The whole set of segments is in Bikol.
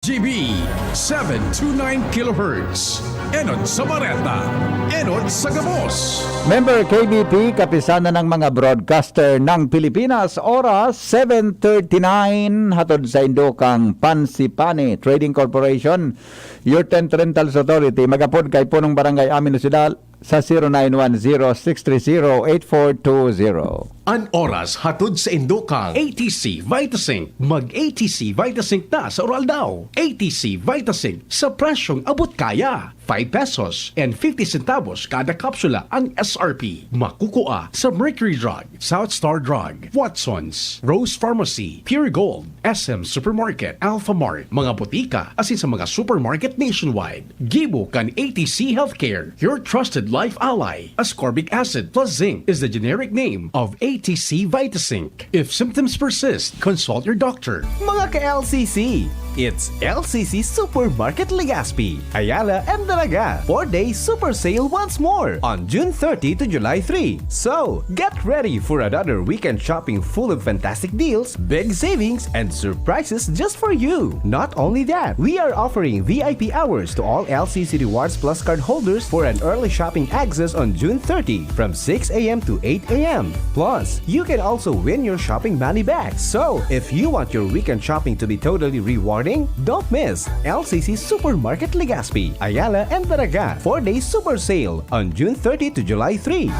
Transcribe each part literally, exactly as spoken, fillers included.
G B, seven two nine kilohertz. Enot sa Bareta, enot sa Gabos. Member K B P, Kapisanan ng mga Broadcaster ng Pilipinas, oras seven thirty-nine, hatod sa indokang Pansipani Trading Corporation, Your Tent Rentals Authority, magapod kay Punong Barangay Amin Osidal sa zero nine one zero six three zero eight four two zero. An oras hatod sa indokang A T C Vitasync. Mag A T C Vitasync na sa Oraldaw. A T C Vitasync sa presyong abot kaya. Five pesos and fifty centavos kada kapsula ang S R P. Makukua sa Mercury Drug, South Star Drug, Watson's, Rose Pharmacy, Pure Gold, S M Supermarket, Alpha Mart, mga botika, asin sa mga supermarket nationwide. Gibo kan A T C Healthcare, your trusted life ally. Ascorbic acid plus zinc is the generic name of A T C Vitasync. If symptoms persist, consult your doctor. Mga ka-L C C, it's L C C Supermarket Legazpi, Ayala and Daraga. Four-day super sale once more on June thirty to July three. So, get ready for another weekend shopping full of fantastic deals, big savings, and surprises just for you. Not only that, we are offering V I P hours to all L C C Rewards Plus cardholders for an early shopping access on June thirty from six a m to eight a m. Plus, you can also win your shopping money back. So, if you want your weekend shopping to be totally rewarding, don't miss L C C Supermarket Legazpi, Ayala, and Daraga four-day super sale on June thirty to July three.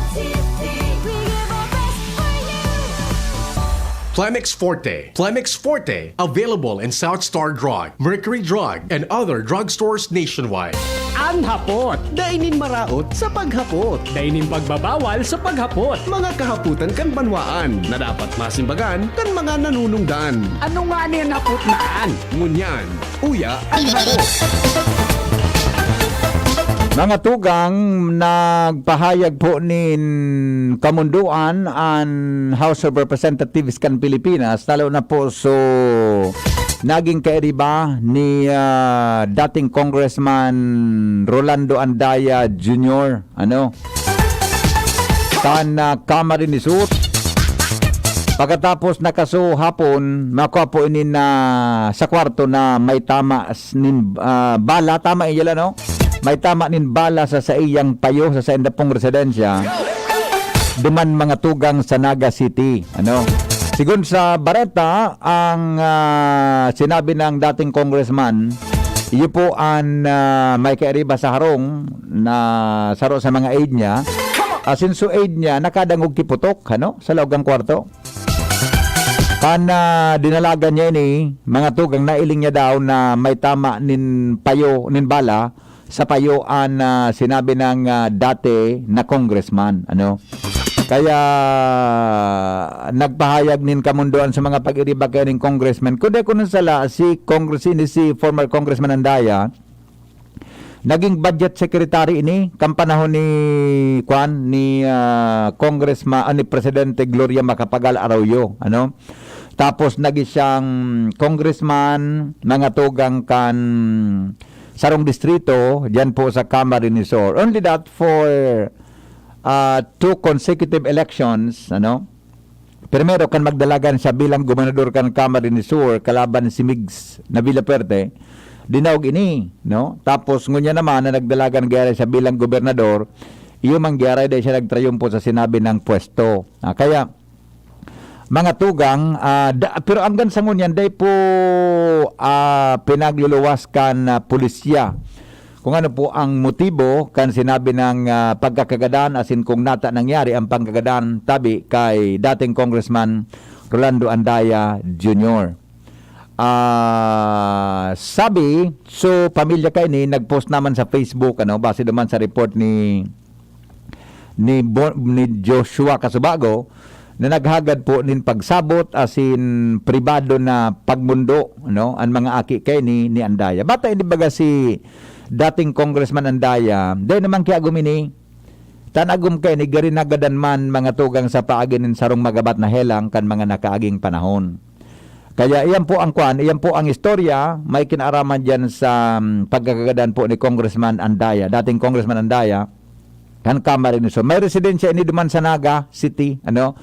Plemex Forte. Plemex Forte, available in South Star Drug, Mercury Drug, and other drugstores nationwide. An hapot, dai nin maraot sa paghapot. Dai nin pagbabawal sa paghapot. Mga kahapotan kan banwaan na dapat masimbagan kan mga nanunungdan. Ano nga ni an hapot na an? Ngunyan, uya an hapot. Mga tugang, nagpahayag po nin kamundoan an House of Representatives kan Pilipinas, lalo na po so naging kairiba ni ah, dating Congressman Rolando Andaya Junior, ano, kan ah, Camarines Sur. Pagkatapos nakaso hapon, makuha po ini na sa kwarto na may tama s- nin ah, bala, tama iyan, ano? May tama nin bala sa saiyang payo sa sainda pong residensya. Duman mga tugang sa Naga City, ano? Sigon sa Bareta, ang ah, sinabi ng dating congressman, iyo po an ah, may kairiba sa harong na saro sa mga aid niya. Asin so aid niya, nakadangog kiputok, ano? Sa laog ng kwarto. Kan ah, dinalagan niya ini, mga tugang, nailing niya daw na may tama nin payo, nin bala sa payo an ah, sinabi ng ah, dati na congressman, ano. Kaya nagpahayag nin kamundoan sa mga pag-iriba kaya ning congressman. Kundi ko nung sala, si Congress, ini si former Congressman Andaya, naging budget secretary ini kan panahon ni kwan ni ah, Congressman ah, ni Presidente Gloria Macapagal Arroyo, ano. Tapos naging siyang congressman, mga tugang kan sarong distrito diyan po sa Camarines Sur. Only that for ah, two consecutive elections, ano. Primero kan magdalagan siya bilang gobernador kan Camarines Sur kalaban si Migs na Villafuerte, dinaog ini, no? Tapos ngunya naman na nagdalagan gaya siya bilang gobernador, iyo man gyaray dai siya nagtrayumpo sa sinabi ng pwesto. Ah, kaya mga tugang, ah, da, pero anggan sa ngunyan dai po ah, pinagluluwas kan ah, pulisya kung ano po ang motibo kan sinabi ng ah, pagkakagadan asin kung nata nangyari ang pagkagadan tabi kay dating Congressman Rolando Andaya Junior. Ah, sabi, so pamilya kaini nag-post naman sa Facebook, ano, base naman sa report ni ni Bo, ni Joshua Casubago na naghagad po nin pagsabot asin pribado na pagmundo, no, an mga aki kaini ni Andaya. Bata ini baga si dating Congressman Andaya, dai naman kaya gumini, tanagom kaini gari nagadan man mga tugang sa paagi nin sarong magabat na helang kan mga nakaaging panahon. Kaya iyan po ang kwan, iyan po ang istorya, may kinaaraman diyan sa um, pagkakagadan po ni Congressman Andaya, dating Congressman Andaya, kan Camarines Sur. May residensya ini duman sa Naga City, ano?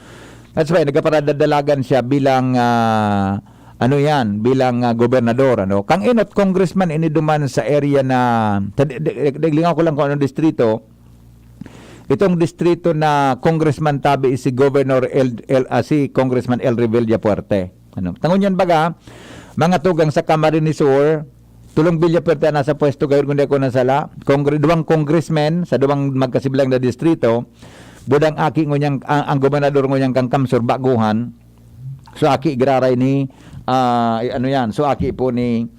That's why nagaparadadalagan siya bilang ah, ano yan, bilang, ah, gobernador, ano. Kang Enot, congressman ini duman sa area na, ta-, de-, de-, de-, lingaw ko lang kung anong distrito. Itong distrito na congressman tabi is si Governor El, El, ah, si Congressman El Revilla Puerte. Ano, tangon yan baga, mga tugang sa Camarines Sur, Tulong Villafuerte ang nasa pwesto, gayod kundi ako nasala. Congre-, duwang congressmen sa duwang magkasiblang na distrito, budang aki ngunyan, ang, ang gobernador ngunyan kang Kamsur, baguhan. So, aki giraray ni, ah, ano yan? So, aki po ni,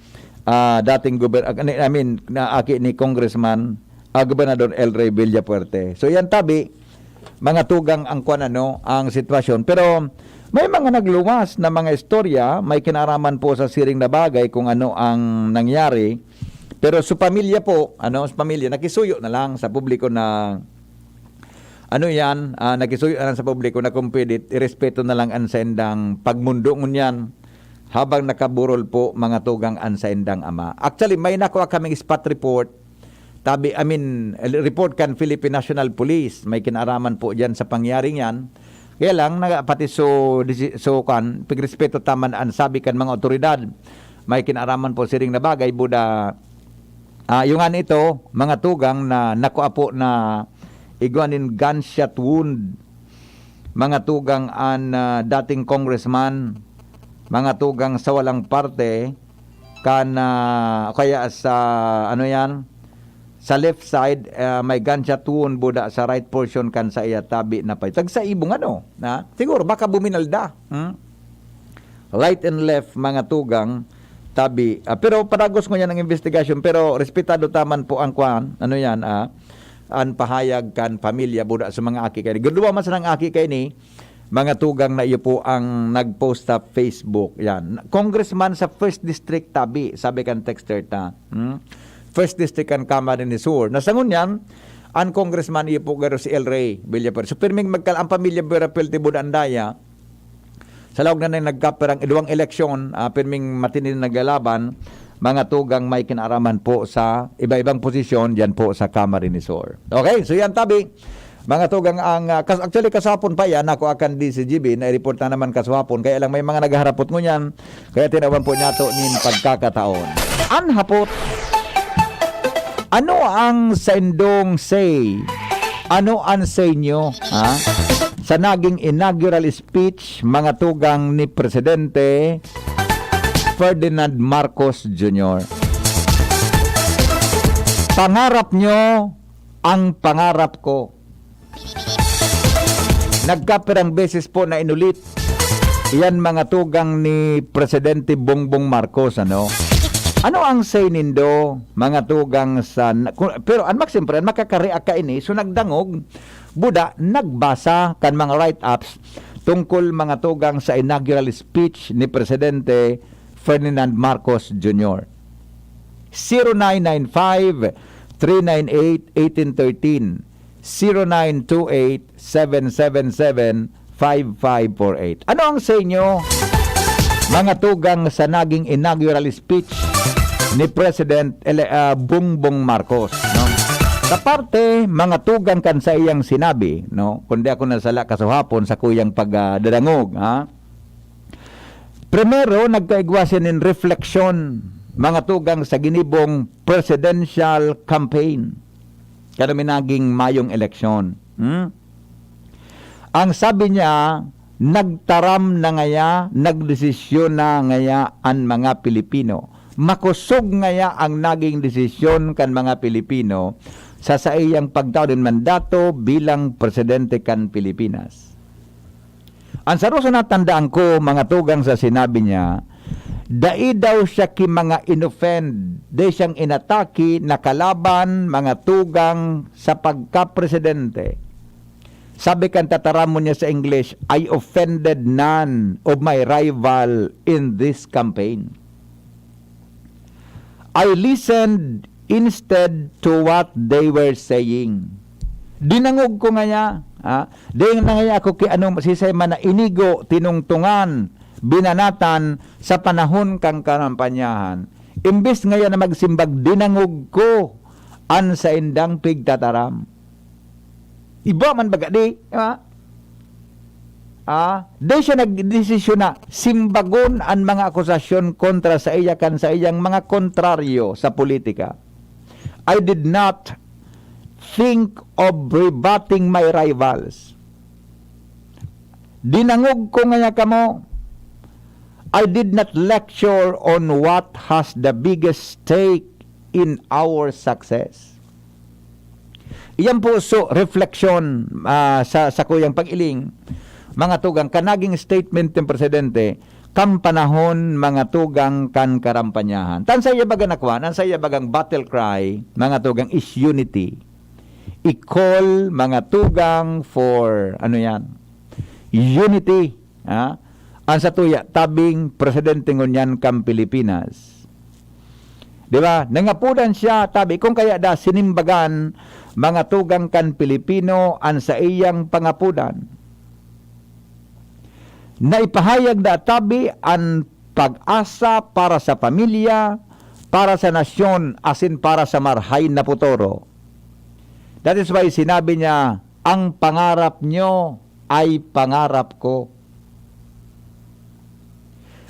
ah, dating gober-, ah, ni, I mean, na aki ni Congressman, ah, Gobernador El Rey Villafuerte. So, yan tabi, mga tugang ang kwan, ano, ang sitwasyon. Pero may mga nagluwas na mga istorya, may kinaraman po sa siring na bagay kung ano ang nangyari. Pero sa pamilya po, ano, sa pamilya, nakisuyo na lang sa publiko na, ano yan, ah, nakisuyo na lang sa publiko na kung pwede, irespeto na lang ang saindang pagmundo ngunyan habang nakaburol po mga tugang ang saindang ama. Actually, may nakuha kaming spot report, tabi, I mean, report kan Philippine National Police, may kinaraman po diyan sa pangyaring yan. Kaya lang, na, pati so, disi-, so, kan, pigrespeto taman ang sabi kan mga otoridad. May kinaraman po siring na bagay, buda, ah, yung nga nito, mga tugang na nakuha po na igwa nin gunshot wound, mga tugang an, ah, dating congressman, mga tugang sa walang parte, kan, ah, o kaya sa, ano yan, sa left side, ah, may gunshot wound buda sa right portion kan sa iya tabi na pay. Tagsa ibong ano, na? Siguro, baka buminalda. Hmm? Right and left, mga tugang, tabi. Ah, pero padagos ngunyan ang investigasyon, pero respetado taman po ang kwan, ano yan, ah, ang pahayag kan pamilya buda sa mga aki kaini. Gudwa man sanang aki kaini, mga tugang na iyo po ang nag-post sa Facebook. Yan. Congressman sa first District tabi, sabi kan texter ta. Hmm? First District kan Camarines Sur. Na sa ngunyan, ang congressman iyo po garo si El Rey Villafuerte. So, pirming magkal-, ang pamilya Villafuerte buda andaya, sa laog na nang nagkapirang iduwang eleksyon, ah, pirming matindi na naglalaban, mga tugang may kinaraman po sa iba-ibang posisyon diyan po sa Camarines Sur. Okay, so yan tabi. Mga tugang ang, ah, kas-, actually, kasapon pa yan, ako akan D C G B, na-report na naman kasapon. Kaya lang may mga nagharapot ngunyan, kaya tinawan po niya to nin pagkakataon. An hapot, ano ang saindong say? Ano ang say nyo, ha? Sa naging inaugural speech, mga tugang ni Presidente Ferdinand Marcos Junior. Pangarap nyo ang pangarap ko. Nagkapirang beses po na inulit yan, mga tugang ni Presidente Bongbong Marcos, ano? Ano ang say nindo, mga tugang sa, na-, ku-, pero an mak-, siyempre, an makakareact kaini, so nagdangog, buda, nagbasa kan mga write-ups tungkol, mga tugang, sa inaugural speech ni Presidente Ferdinand Marcos Junior. Zero nine nine five, three nine eight, eighteen thirteen, zero nine two eight, seven seven seven, five five four eight. Ano ang say nyo, mga tugang, sa naging inaugural speech ni President ele-, ah, Bongbong Marcos, no? Sa parte, mga tugang, kan sa iyang sinabi, no? Kundi ako nasala kasuhapon sa kuyang pagdadangog, ha? Primero, nagkaigwa siya nin refleksyon, mga tugang, sa ginibong presidential campaign. Kan minaging mayong eleksyon. Hmm? Ang sabi niya, nagtaram na ngaya, nagdesisyon na ngaya an mga Pilipino. Makosog ngaya ang naging desisyon kan mga Pilipino sa saiyang pagtao nin mandato bilang presidente kan Pilipinas. Ang saro sa natandaan ko, mga tugang, sa sinabi niya, dai daw siya ki mga in-offend, dai siyang inatake na kalaban, mga tugang, sa pagkapresidente. Sabi kan tataramon niya sa English, "I offended none of my rival in this campaign." I listened instead to what they were saying. Dinangog ko ngaya, ha? Dai na ngaya ako ki ano, sisay man na inigo, tinungtungan, binanatan sa panahon kan karampanyahan. Imbes ngaya na magsimbag, dinangog ko an saindang pigtataram. Iba man baga, di ba? Ah, di siya nagdesisyon na simbagon an mga akusasyon kontra saiya kan saiyang mga kontraryo sa politika. I did not think of rebutting my rivals. Dinangog ko ngaya kamo. I did not lecture on what has the biggest stake in our success. Iyan po, so, refleksyon, ah, sa, sa kuyang pag-iling, mga tugang, kan naging statement ng presidente, kan panahon, mga tugang, kan karampanyahan. Tan sa iya baga na kwan, an sa iya bagang battle cry, mga tugang, is unity. I-call, mga tugang, for, ano yan? Unity. Ha? An satuya, tabing presidente ngunyan kan Pilipinas. Di ba? Nangapodan siya, tabi, kung kaya da sinimbagan, mga tugang kan Pilipino, an saiyang pangapodan. Naipahayag da tabi an pag-asa para sa pamilya, para sa nasyon, asin para sa marahay na putoro. That is why sinabi niya, "Ang pangarap niyo ay pangarap ko."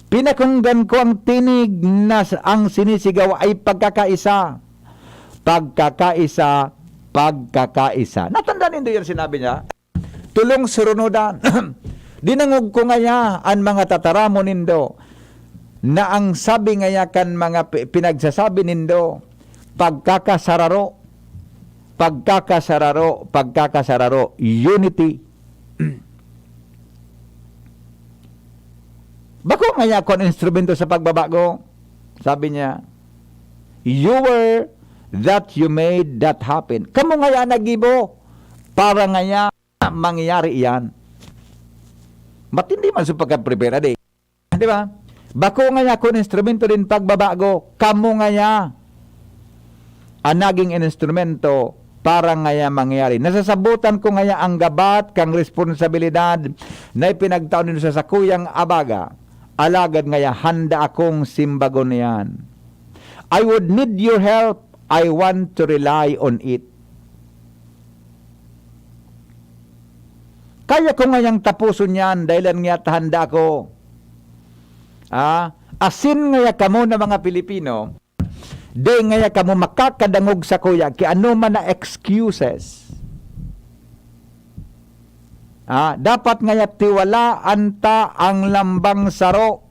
Pinakunggan ko ang tinig na s-, ang sinisigaw ay pagkakaisa. Pagkakaisa, pagkakaisa. Natanda nindo yan sinabi niya? Tulong surunudan. Dinangog ko ngaya an mga tataramon nindo na ang sabi ngaya kan mga pi-, pinagsasabi nindo, pagkakasararo, pagkakasararo, pagkakasararo, unity. Bako ngaya ako an instrumento sa pagbabago, sabi niya. You were that you made that happen. Kamo ngaya naggibo para ngaya mangyari iyan. Matindi man sa pagka-prepare, adi. Di ba? Bako ngaya ako an instrumento din pagbabago. Kamo ngaya an naging instrumento para ngaya mangyari. Nasasabotan ko ngaya ang gabat kang responsabilidad na ipinagtao nindo sa sakuyang abaga. Alagad ngaya handa akong simbagon iyan. I would need your help. I want to rely on it. Kaya ko ngayang tapuson yan, dahilan ngaya ta handa ako. Ah, asin ngaya kamo na mga Pilipino, di ngaya kamo makakadangog sakuya ki ano man na excuses. Ah, dapat ngaya tiwalaan ta ang lambang saro.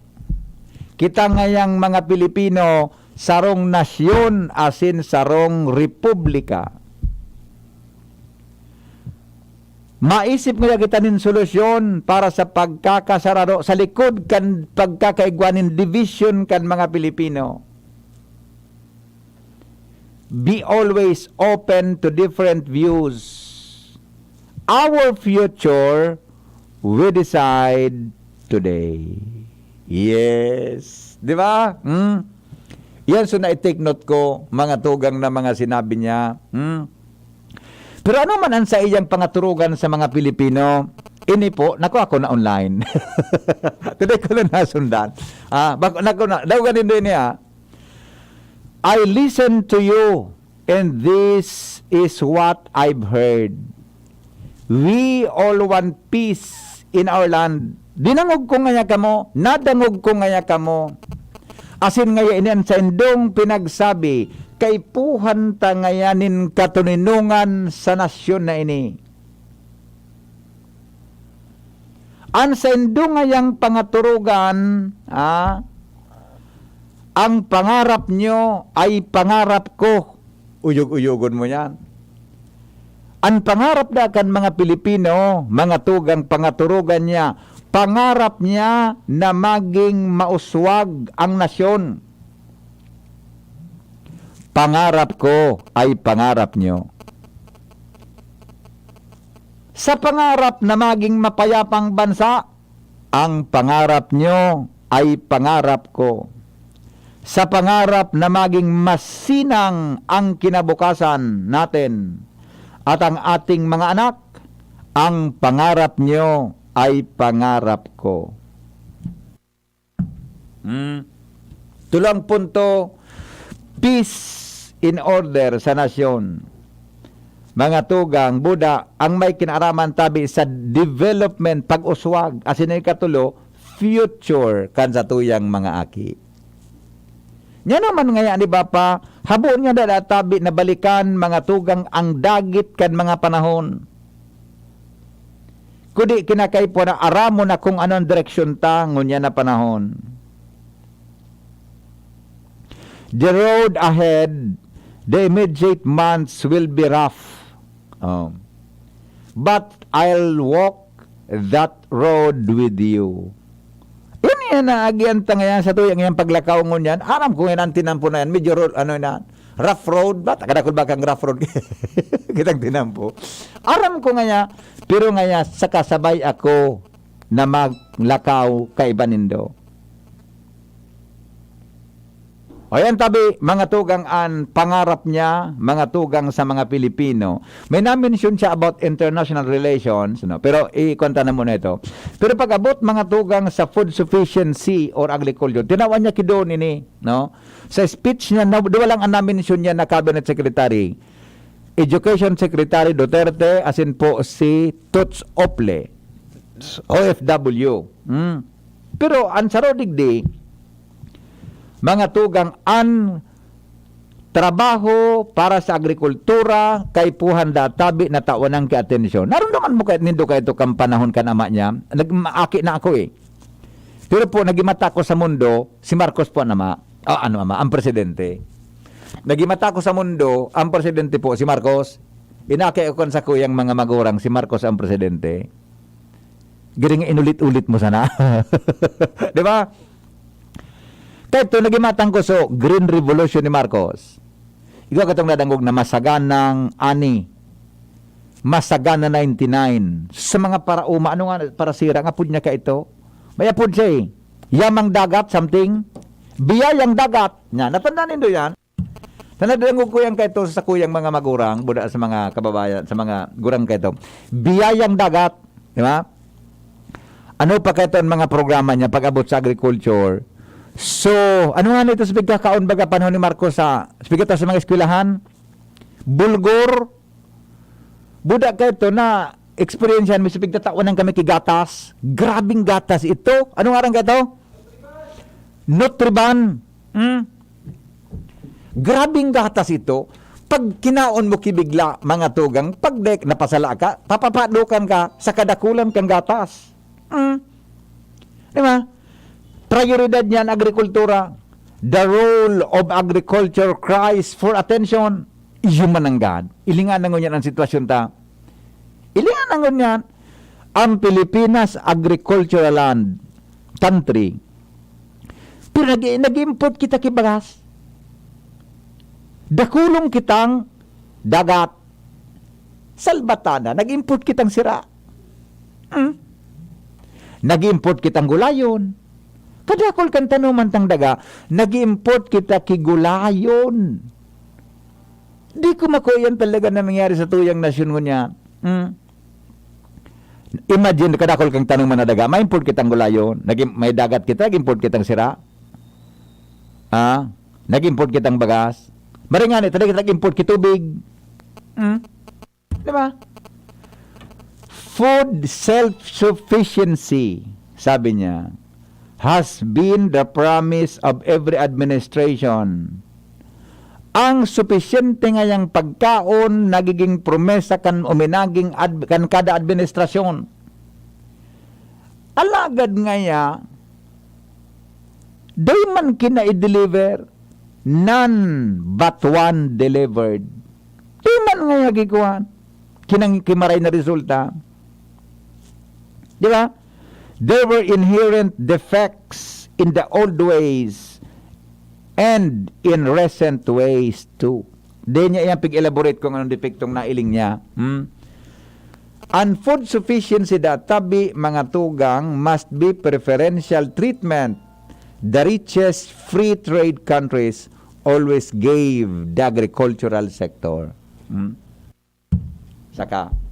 Kita ngayang mga Pilipino, sarong nasyon asin sarong republika. Maisip ngaya kita nin solusyon para sa pagkakasararo sa likod kan pagkakaigwa nin division kan mga Pilipino. Be always open to different views. Our future, we decide today. Yes. Di ba? Hmm? Yan, so na-take note ko, mga tugang na mga sinabi niya. Hmm? Pero ano man ang sa iyang pangaturugan sa mga Pilipino, ini po, naku, ako na online. Today ko na nasundan. Ah, bak-, naku na, daw ganin din niya. I listen to you, and this is what I've heard. We all want peace in our land. Dinangog ko ngaya kamo, nadangog ko ngaya kamo. Asin ngaya ini an saindong pinagsabi, kaipuhan ta ngaya nin katoninongan sa nasyon na ini. An saindo ngayang pangaturugan, ah, ang pangarap nyo ay pangarap ko. Uyog-uyogon mo yan. An pangarap da kan mga Pilipino, mga tugang pangaturugan niya, pangarap niya na maging mauswag ang nasyon. Pangarap ko ay pangarap nyo. Sa pangarap na maging mapayapang bansa, ang pangarap nyo ay pangarap ko. Sa pangarap na maging masinang ang kinabukasan natin at ang ating mga anak, ang pangarap nyo ay pangarap ko. Hmm. Tulang punto, peace in order sa nasyon. mga tugang, buda, ang may kinaaraman tabi sa development, pag-uswag, asin ang ikatulo, future kan satuyang mga aki. Nya naman ngaya ni Bapa, habo niya na tabi na balikan mga tugang ang dagit kan mga panahon. Kudi kinakaipo na aramon na kung anong direksyon ta ngunyan na panahon. The road ahead, the immediate months will be rough. Oh. But I'll walk that road with you. Yan yan na agian ta ngayon sa tuyang yan paglakaw ngunyan. Aram ko ngayon ang tinampo na yan. Medyo road, ano na, rough road ba? Takadakol ba kang rough road? Kitang tinampo. Aram ko ngaya, pero ngaya, sa kasabay ako na maglakaw kaiba nindo. O yan tabi, mga tugang an pangarap niya, mga tugang sa mga Pilipino. May na-mention siya about international relations, no? Pero ikwanta na muna ito. Pero pag-abot mga tugang sa food sufficiency or agriculture, tinawan niya kidon ini, no? Sa speech niya, na, duwa lang ang na-mention niya na cabinet secretary. Education Secretary Duterte, asin po si Toots Ople, O F W. Hmm. Pero ang saro digdi, mga tugang, an trabaho para sa agrikultura, kaipuhan da tabi na tawanan ki atensyon. Narumdaman mo kay nindo kay ito kan panahon kan ama niya, nagmaaki na ako eh. Pero po, nagimata ko sa mundo, si Marcos po an ama. Ah, ano ama, ang presidente. Nagimata ko sa mundo, ang presidente po, si Marcos. Inaki ko kan sakuyang mga magurang, si Marcos ang presidente. Giring inulit-ulit mo sana. Di ba? Kaya ito, naging matangkos, so, Green Revolution ni Marcos. Ikaw katong nadangog na masaganang ani, masagana ninety-nine. Sa mga parauma, ano nga parasira, ang apod niya ka ito? May apod siya eh. Yamang dagat, something. Biyayang dagat. Nya, natanda nindo yan? Sa nadangog ko yan kaito sa kuyang mga magurang, buda sa mga kababayan, sa mga gurang kaito. Biyayang dagat, di ba? Ano pa kaito ang mga programa niya pag-abot sa agriculture? So, ano nga nito sa pagkakaon baga panahon ni Marcos sa, sa pagkataas sa mga eskwelahan? Bulgur? Buda kaito na eksperyensyahan mi sa pagtatawan kami ki gatas. Grabing gatas ito. Ano nga ran kaito? Nutriban. Hmm? Grabing gatas ito. Pag kinaon mo kibigla, mga tugang, pag dek, napasala ka, papapadukan ka sa kadakulan kang gatas. Hmm? Di ba? Prioridad niya ang agrikultura. The role of agriculture cries for attention. Iyo man nanggad. Ilingan na ngunyan ang sitwasyon ta. Ilingan na ngunyan. Ang Pilipinas, agricultural land, country. Pero nag-, nag-import kita ki bagas. Dakulong kitang dagat. Salbatana, nag-import kitang sira. Hmm? Nag-import kitang gulayon. Kadakol kan tanuman tang daga, nag-import kita ki gulayon. Di ko makuyan talaga na mangyari sa tuyang nasyon ngunyan. Hmm? Imagine, kadakol kang tanuman na daga, ma-import kitang gulayon. Nag-, may dagat kita, nag-import kitang sira. Ah? Nag-import kitang bagas. Maringani, talaga nag-import ki tubig. Hmm? Di ba? Food self-sufficiency, sabi niya, has been the promise of every administration. Ang supisyente ngayang pagkaon nagiging promesa kan uminaging ad-, kan kada administrasyon. Alagad ngaya, dai man kina-i-deliver, none but one delivered. Dai man ngaya gikuhan. Kinang-, kimaray na resulta. Di ba? There were inherent defects in the old ways and in recent ways too. Di niya iyang pig-elaborate kung anong depektong nailing niya. Hmm? An food sufficiency da tabi mga tugang must be preferential treatment. The richest free trade countries always gave the agricultural sector. Hmm? Saka,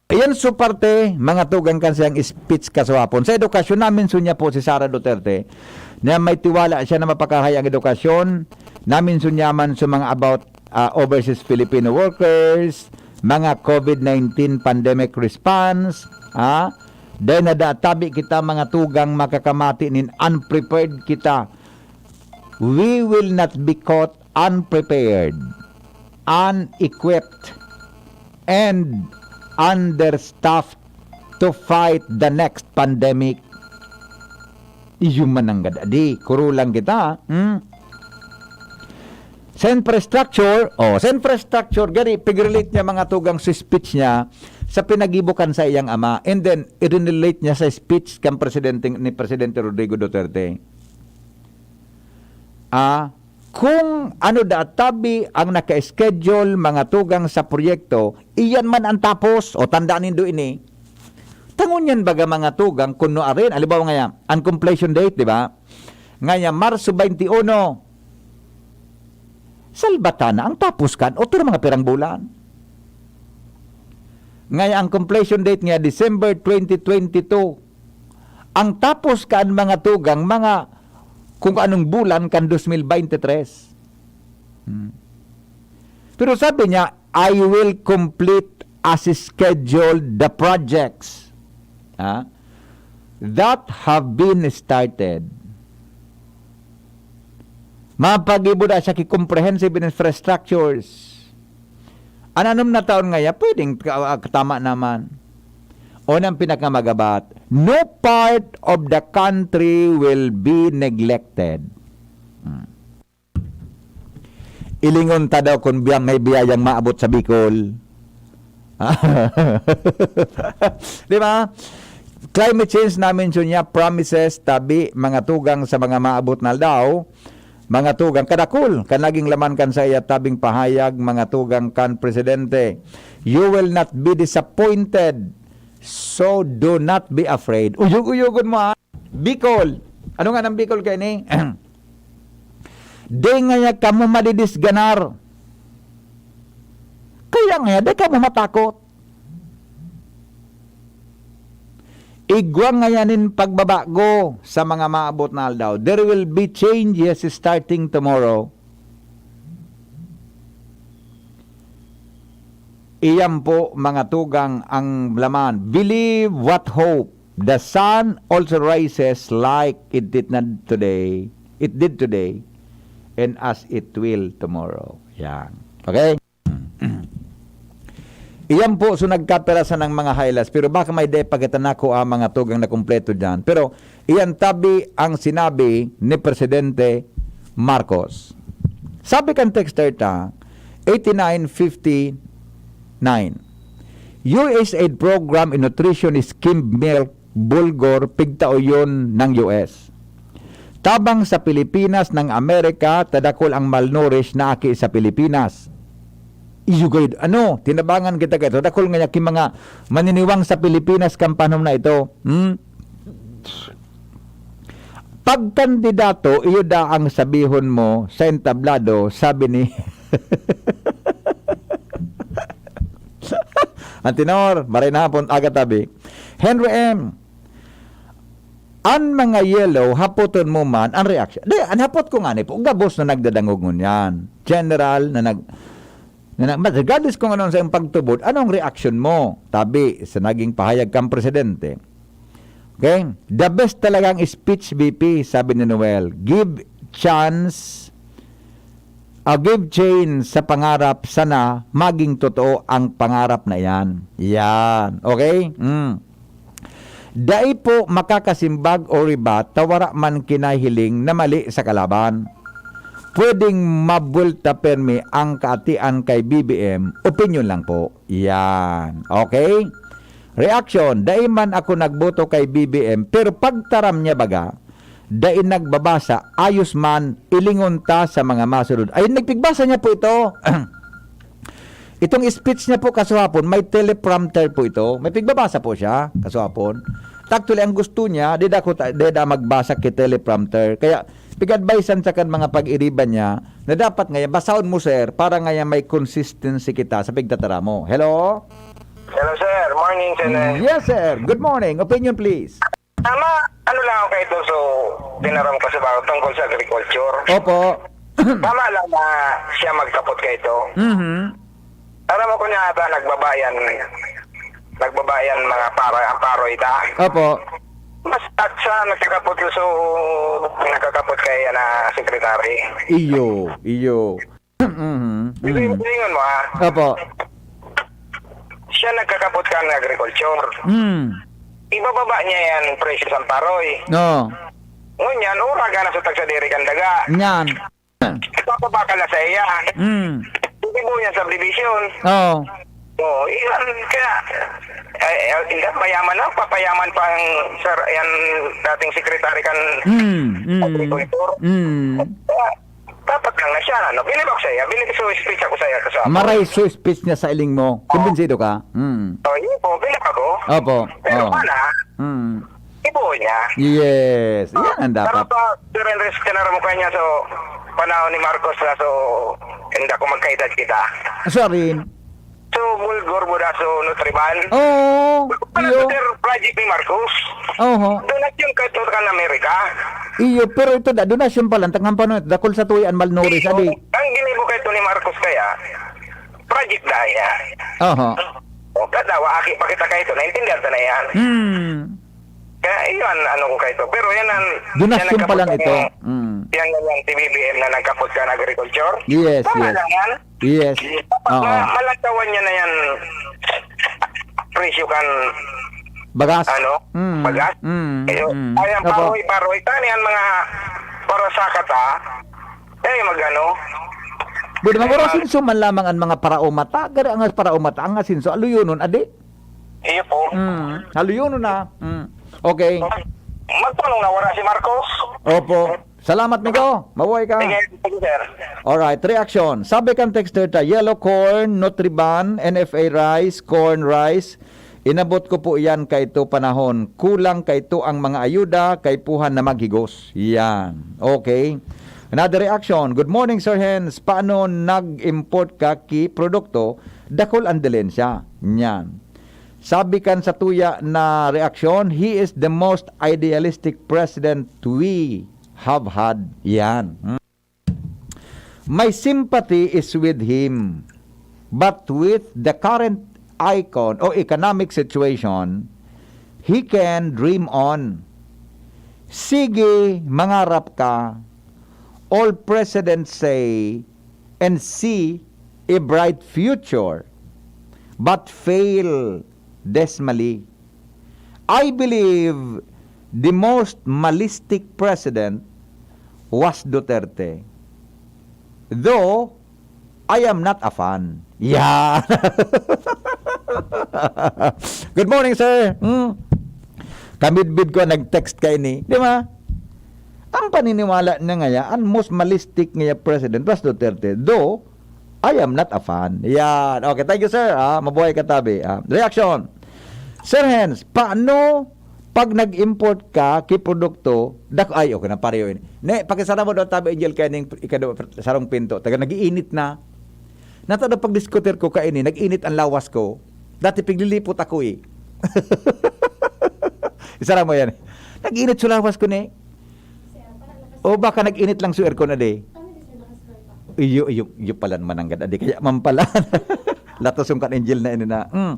iyan su parte, mga tugang kan siyang speech kaswapon. Sa edukasyon namin, sunya po si Sara Duterte, na may tiwala siya na mapakahay ang edukasyon. Namin sunya man sa mga about ah, overseas Filipino workers, mga covid nineteen pandemic response, ah, dai na da tabi kita mga tugang makakamati nin unprepared kita. We will not be caught unprepared, unequipped, and understaffed to fight the next pandemic. Iyo man ang gada. Di, kuro lang kita. Hmm? Sa infrastructure, oh, sa infrastructure, gani, pig-relate niya mga tugang sa speech niya sa pinagibo kan sa iyang ama. And then, i-relate niya sa speech kan presidente, ni Presidente Rodrigo Duterte. Ah, kung ano da tabi ang naka-schedule, mga tugang sa proyekto, iyan man ang tapos. O, tandaan nindo ini. Tangon yan baga, mga tugang, kun no arin. Halimbawa ngaya, ang completion date, di ba? Ngaya, Marso twenty-one. Salbata na ang tapos kan, otro mga pirang bulan. Ngaya, ang completion date nga, December twenty twenty-two. Ang tapos kan mga tugang, mga kung anong bulan kan dos mil beintitres. Hmm. Pero sabi niya, "I will complete as scheduled the projects, ah, that have been started." Mapagibo na siya ki comprehensive infrastructures. An anom na taon ngaya, pwedeng ka-, ah, tama naman. O nang pinakamagabat, "No part of the country will be neglected." Hmm. Ilingon ta daw kung biya-, may biyayang maabot sa Bicol. Di ba? Climate change na mention niya, promises, tabi, mga tugang sa mga maabot na aldaw, mga tugang, kadakul, kan naging laman kan sa iya tabing pahayag, mga tugang kan presidente. You will not be disappointed, so do not be afraid. Uyog-uyogon mo, ah. Bicol. Ano nga nang Bicol kaini? Di ngaya kamo madidisganar. Kaya ngaya, di kamo matakot. Igwa ngaya nin pagbabago sa mga maabot na aldaw. There will be changes starting tomorrow. Iyan po, mga tugang, ang laman. Believe what hope. The sun also rises like it did not today. It did today. And as it will tomorrow. Yan. Okay? Iyan po, so nagkapira sa ng mga highlights. Pero baka may di pa kita nakuha mga tugang na kumpleto dyan. Pero iyan tabi ang sinabi ni Presidente Marcos. Sabi kan texter ta, eighty-nine fifty-nine, U S aid program in nutrition is skimmed milk, bulgur, pigtaoyon ng U S. Tabang sa Pilipinas ng Amerika, tadakol ang malnourished na aki sa Pilipinas. Iyo gayud, ano, tinabangan kita kaito. Dakul nga ki mga maniniwang sa Pilipinas kan panahon na ito. Hmm? Pagkandidato, iyo da ang sabihon mo sa entablado, sabi ni Antenor, maray na hapon, aga tabi. Henry M, an mga yellow, hapoton mo man an reaksyon. Di, an hapot ko ngani po, gabos na nagdadangog ngunyan. General na nag-, na nag-, regardless kung anong sa iyong pagtubod, anong reaksyon mo? Tabi, sa naging pahayag kang presidente. Okay? The best talagang speech, V P, sabi ni Noel. Give chance, ah, give chance sa pangarap, sana maging totoo ang pangarap na iyan. Yan. Okay? Mm. Dai po makakasimbag o rebut ta wara man kinahiling na mali sa kalaban. Pwedeng mabuwelta permi ang kaatian kay B B M, opinyon lang po. Yan. Okay? Reaction, dai man ako nagboto kay B B M, pero pagtaram niya baga, dai nagbabasa, ayos man, ilingon ta sa mga masunod. Ay, nagpigbasa niya po ito. Itong speech niya po kasuhapon, may teleprompter po ito. May pigbabasa po siya kasuhapon. Actually, ang gusto niya, di da, ko ta-, di da magbasa ki teleprompter. Kaya, pig-advisean sa kan mga pag-iriban niya na dapat ngaya, basahon mo, sir, para ngaya may consistency kita sa pigtatara mo. Hello? Hello, sir. Morning, sir. Yes, sir. Good morning. Opinion, please. Tama, ano lang ako kayo, so, tinaram ko sa bago tungkol sa agriculture. Opo. Tama lang na siya magkapot kaito. Mhm. Aram mo ko niya ata nagbaba yan, nagbaba yan mga para, ang paroy ta. Opo. Mas at sa nagkakapot so nagkakapot kaya na secretary. Iyo, iyo. Mhm. Hindi Mm. Silingon mo ha. Opo. Siya nagkakapot kan agriculture. Mm. Ibababa niya yan presyo sa paroy. No. Ngunyan, ura ka na sa tagsadiri kan daga. Nyan. Ipapabakal na sa iya. Mm. Hindi mo yan subdivision. Oh. Oo, iyan. Kaya, ay, ay, hindi, mayaman na, papayaman pa ang sir, yan dating secretary kan Mm. Mm. agriculture. Mm. Kaya, dapat lang na siya, ano, bilibak sa iya, bilibak sa speech ako sa iya kasama. Maray so speech niya sa iling mo. Kumbinsido ka? Mm. Oh, yun po, bilibak ako. Opo. Pero Oh. pala, Mm. ibuo niya. Yes. Yan ang Pero dapat. pa, Sir Andres, kanara mo kanya, so, panahon ni Marcos na, so, hindi ako magkaedad kita. Sorry. So, Bulgor mo na, so, Nutriban. Oo. Ano Iyo. to, sir, project ni Marcos? Oho. Donasyon ka ito kan Amerika. Iyo, pero ito da, donasyon pa lang. Tangan pa no, dakol sa tuyan, malnourished, adi. Ang ginibo ka ito ni Marcos kaya, project na niya. Oho. O, kadawa, aki pa kita kayo ito, naintindihan ka na yan. Hmm. Kaya iyon, ano ko kayo ito. Pero yan ang... Donasyon yan ang pa lang kapag- ito. Mm. Yan, yan, yan, T B B M na nagkapot ka ng agriculture. Yes, Tama yes. lang yan. Yes. Pag Oo. ma- malantawan niya na yan, presyo kan, Bagas. ano, Mm. bagas. Mm, Eh, mm. Ay, ang Opo. paroy, paroy. Tani ang mga para sa kata. Eh, magano. Buti maguro sinso man lamang ang mga paraumata. Gari ang paraumata, ang asinso, aluyonon, adi? Iyo po. Mm. Aluyonon na. Mm. Okay. Magtanong na wala si Marcos. Opo. Salamat, Migo. Mabuhay ka. Sige, sige, sir. Alright, reaction. Sabi kan texter ta, yellow corn, Nutriban, N F A rice, corn rice. Inabot ko po yan kaito panahon. Kulang kaito ang mga ayuda, kaipuhan na maghigos. Yan. Okay. Another reaction. Good morning, Sir Hens. Paano nag-import ka ki produkto? Dakol ang dilensya. Yan. Sabi kan sa tuya na reaksyon, he is the most idealistic president we have had. Yan. Hmm. My sympathy is with him. But with the current icon o economic situation, he can dream on. Sige, mangarap ka. All presidents say and see a bright future, but fail dismally. I believe the most malistic president was Duterte. Though, I am not a fan. Yeah. Good morning, sir. Hmm. Kamidbid ko nag-text kaini, di ba? Ang paniniwala niya ngaya, ang most malistic ngaya president was Duterte. Though, I am not a fan. Yan. Okay, thank you, sir. Ah, mabuhay ka, tabi. Ah, reaction. Sir Hens, paano pag nag-import ka ki produkto, dak-, ay, okay na, pareho ini. Ne, pakisara mo daw, tabi, Angel, kaya ning ikado, sarong pinto. Taga, nag-iinit na. Nata daw pag-diskutir ko kaini, nag-init ang lawas ko. Dati piglilipot ako eh. Isara mo yan. Nag-init sa lawas ko ni. O baka nag-init lang sa aircon, adi. Iyo, iyo, iyo pala naman ang gad, adi. Kaya man pala. Latos yung kan Angel na ini na. Mm.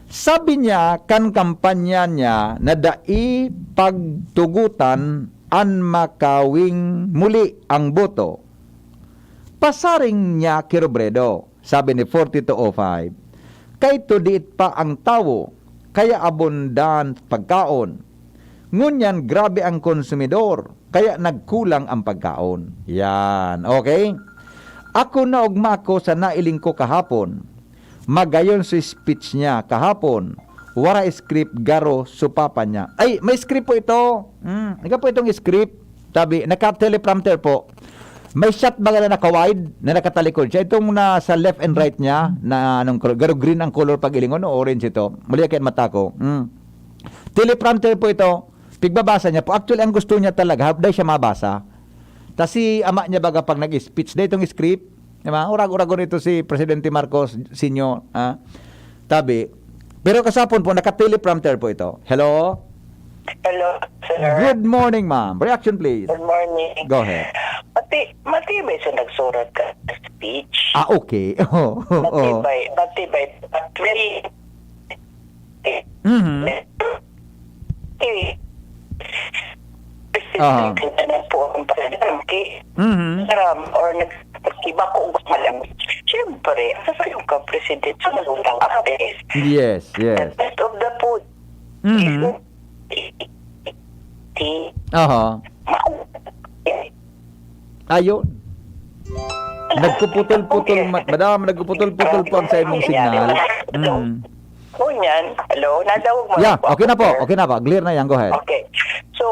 Sabi niya, kan kampanya niya na dai pagtugutan an makawing muli ang boto. Pasaring niya ki Robredo, sabi ni forty-two oh five. Kay tudiit pa ang tawo, kaya abundan pagkaon. Ngunyan grabe ang konsumidor, kaya nagkulang ang pagkaon. Yan, okay? Ako naugma ko sa nailing ko kahapon. Magayon sa speech niya kahapon. Wara script, garo, supapa niya. Ay, may script po ito. Hmm, ika po itong script. Tabi, naka-teleprompter po. May shot baga na naka-wide na nakatalikod siya. Itong nasa left and right niya na anong color, garo green ang color pag ilingon o orange ito. Mali yan mata ko. Hmm. Teleprompter po ito. Pigbabasa niya po. Actually, ang gusto niya talaga, dahil siya mabasa. Ta si ama niya baga pag nag-speech, dahil itong script, di ba? Urag-uragon ito si Presidente Marcos Senior, ah. Tabi. Pero kasapon po, naka-teleprompter po ito. Hello? Hello, sir. Good morning, ma'am. Reaction, please. Good morning. Go ahead. Mati, matibay sa nagsurat ka sa speech. Ah, okay. Oo. oo. Matibay, matibay. But very... Mhm. Eh, Aha. Presidente na po ang presidente. Mhm. Ram or nag-, iba ko gusto lang. Siyempre, ang sasabihin ko, presidente, sa malulang office. Yes, The yes. best of the food. Mhm. Tea. Aha. Ayun. Nagpuputol-putol, ma- madam, nagpuputol-putol po ang sa imong signal. Mm. Ngunyan, hello, nadawag mo Yeah, na po okay na ako, po. sir. Okay na po. Clear na yan. Go ahead. Okay. So,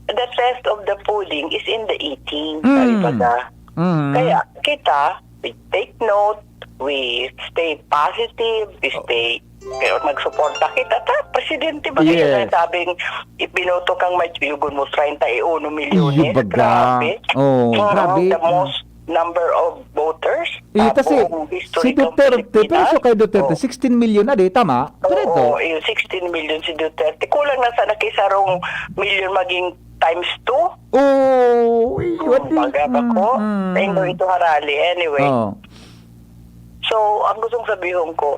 the test of the pudding is in the eating. Mm. Sabi baga. Mhm. Kaya kita, we take note, we stay positive, we stay, pero magsuporta kita. Ta, presidente ba Yes. yes. Sabing, ibinoto kang may yugon mo, treinta y uno milyones. Iyo baga. Grabe. Oh, Oo, grabe. The most number of voters. Eh, sa kasi buong history si ng Duterte, Pilipinas. pero kay Duterte, Oh. sixteen million na di, tama? Correct, Oo, oh? Yung sixteen million si Duterte. Kulang na sana kay sarong million maging times two. Oh, iyo, Baga ba ko? mm, Tayo mm. Ito harali. Anyway. Oh. So, ang gustong sabihin ko,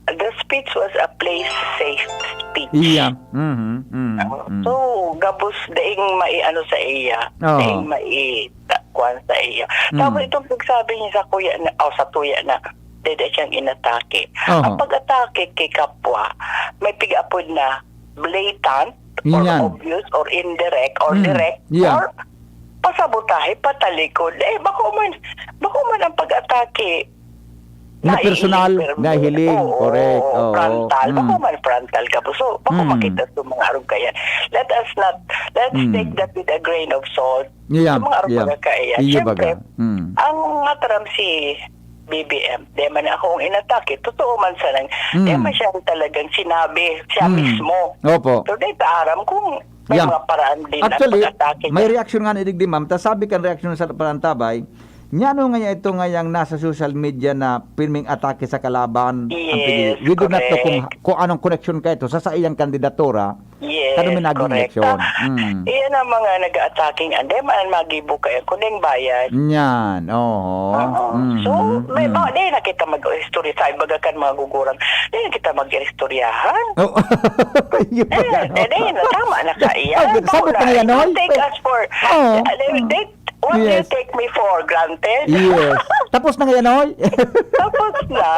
the speech was a place safe speech. Iya. Mhm, mhm, mhm. So, gabos daing mai-ano sa iya, Oo. daing mai-, ta-, kuwan sa iya. Mm. Tapos itong pagsabi niya sa kuya na, o sa tuya na, dede siyang inatake. Oo. Ang pag-atake kay kapwa, may pig-apod na blatant or Yan. obvious or indirect or Mm. direct Yeah. or pasabotahe, patalikod. Eh, bako man, bako man ang pag-atake Na personal, naihiling, nahiling, oo, correct, oo. Frontal. Mm. Bako man frontal ka po. So, bako Mm. makita sa mga arog kaya. Let us not, let's Mm. take that with a grain of salt. Yeah, Sa mga arog yeah. kaya. Iyo Siyempre, baga. Mm. ang mataram si B B M, di man ako ang inatake. Totoo man sa nang, Mm. di man siya talagang sinabi, siya Mm. mismo. Opo. So, di ta aram kung may Yeah. mga paraan din Actually, na pag-atake may niya. reaction nga ni Digdi, ma'am. Tas sabi kan reaction sa Parantabay, niya ano nga ito nga yang nasa social media na pirming atake sa kalaban. Ang Yes, pili-, we do not know kung, correct. kung anong koneksyon ka ito sa saiyang kandidatura. Yes, Kano may naging correct. eleksyon? Ah, Mm. Iyan ang mga nag-atake. Hindi man magibo kayo, kundi ang bayad. Yan, oo. Oo. Mhm, So, may mm. mga, di na kita mag-istorya. Sa iba kan mga guguran, di na kita mag-istoryahan. Oh. Yun ba Eh, yan? eh, di na, tama na ka, iyan. Ah, good. Sabot na yan, Don't oy. take us for, Oo. uh, they, they, what do you Yes. take me for granted? Yes. Tapos na ngayon, oy. Tapos na,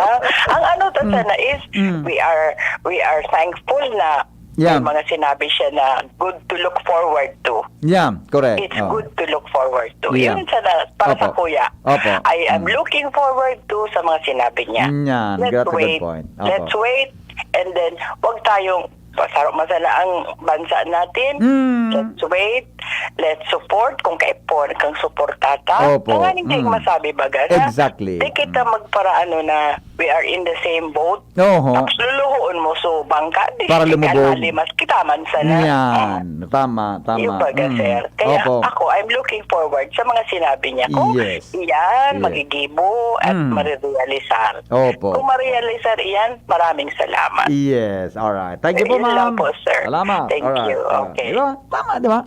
ang ano to Mm. sana is, Mm. we are, we are thankful na Yeah. may mga sinabi siya na good to look forward to. Yeah, correct. It's Oh. good to look forward to. Yeah. Yun sana, para sa Opo. kuya. Opo. I am Mm. looking forward to sa mga sinabi niya. Yan, Let's that's a good wait. point. Opo. Let's wait. And then, wag tayong, pasarok man sana ang bansa natin. Mm. Let's wait. Let's support kung kaipon kang suportata. Opo. Tanganing kayong Mm. masabi baga na Exactly. di kita magparaano na we are in the same boat. Oho. Tapos luluhoon mo so bangka. Di Para kita lumubog. Mas kita man sana. Yan. Tama, tama. Yung baga, Mm. sir. Kaya Opo. ako, I'm looking forward sa mga sinabi niya. Kung Yes. iyan, Yes. magigibo at Mm. marirealisar. Opo. Kung marirealisar iyan, maraming salamat. Yes, alright. Thank you po, Yun lang ma'am. po, sir. Salamat. Thank Alright. you. Ah, Okay. Di ba? Tama, di ba?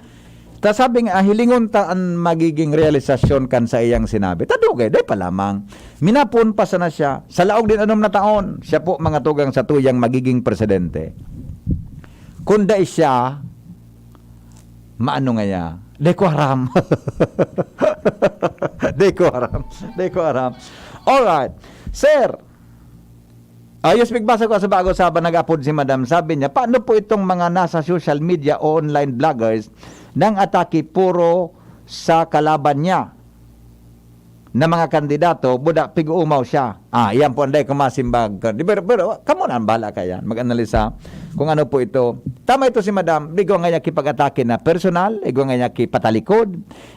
Ta sabi nga, ah, hilingon ta an magiging realisasyon kan saiyang sinabi. Ta dugay, dai pa lamang. Minapon pa sana siya. Sa laog nin anom na taon, siya po, mga tugang, sa tuyang magiging presidente. Kun dai siya, maano ngaya? Dai ko aram. Dai ko aram. Dai ko aram. Alright. Sir, ayos, pigbasa ko sa bago sa nag-apod si Madam. Sabi niya, "Paano po itong mga nasa social media o online vloggers nang atake puro sa kalaban niya na mga kandidato, buda pig-uumaw siya?" Ah, yan po, anday ko masimbag. Di, pero, pero, kamo na ang bahala ka yan. Mag-analisa kung ano po ito. Tama ito si Madam, igwa nga niya kipag-atake na personal, igwa nga niya kipatalikod,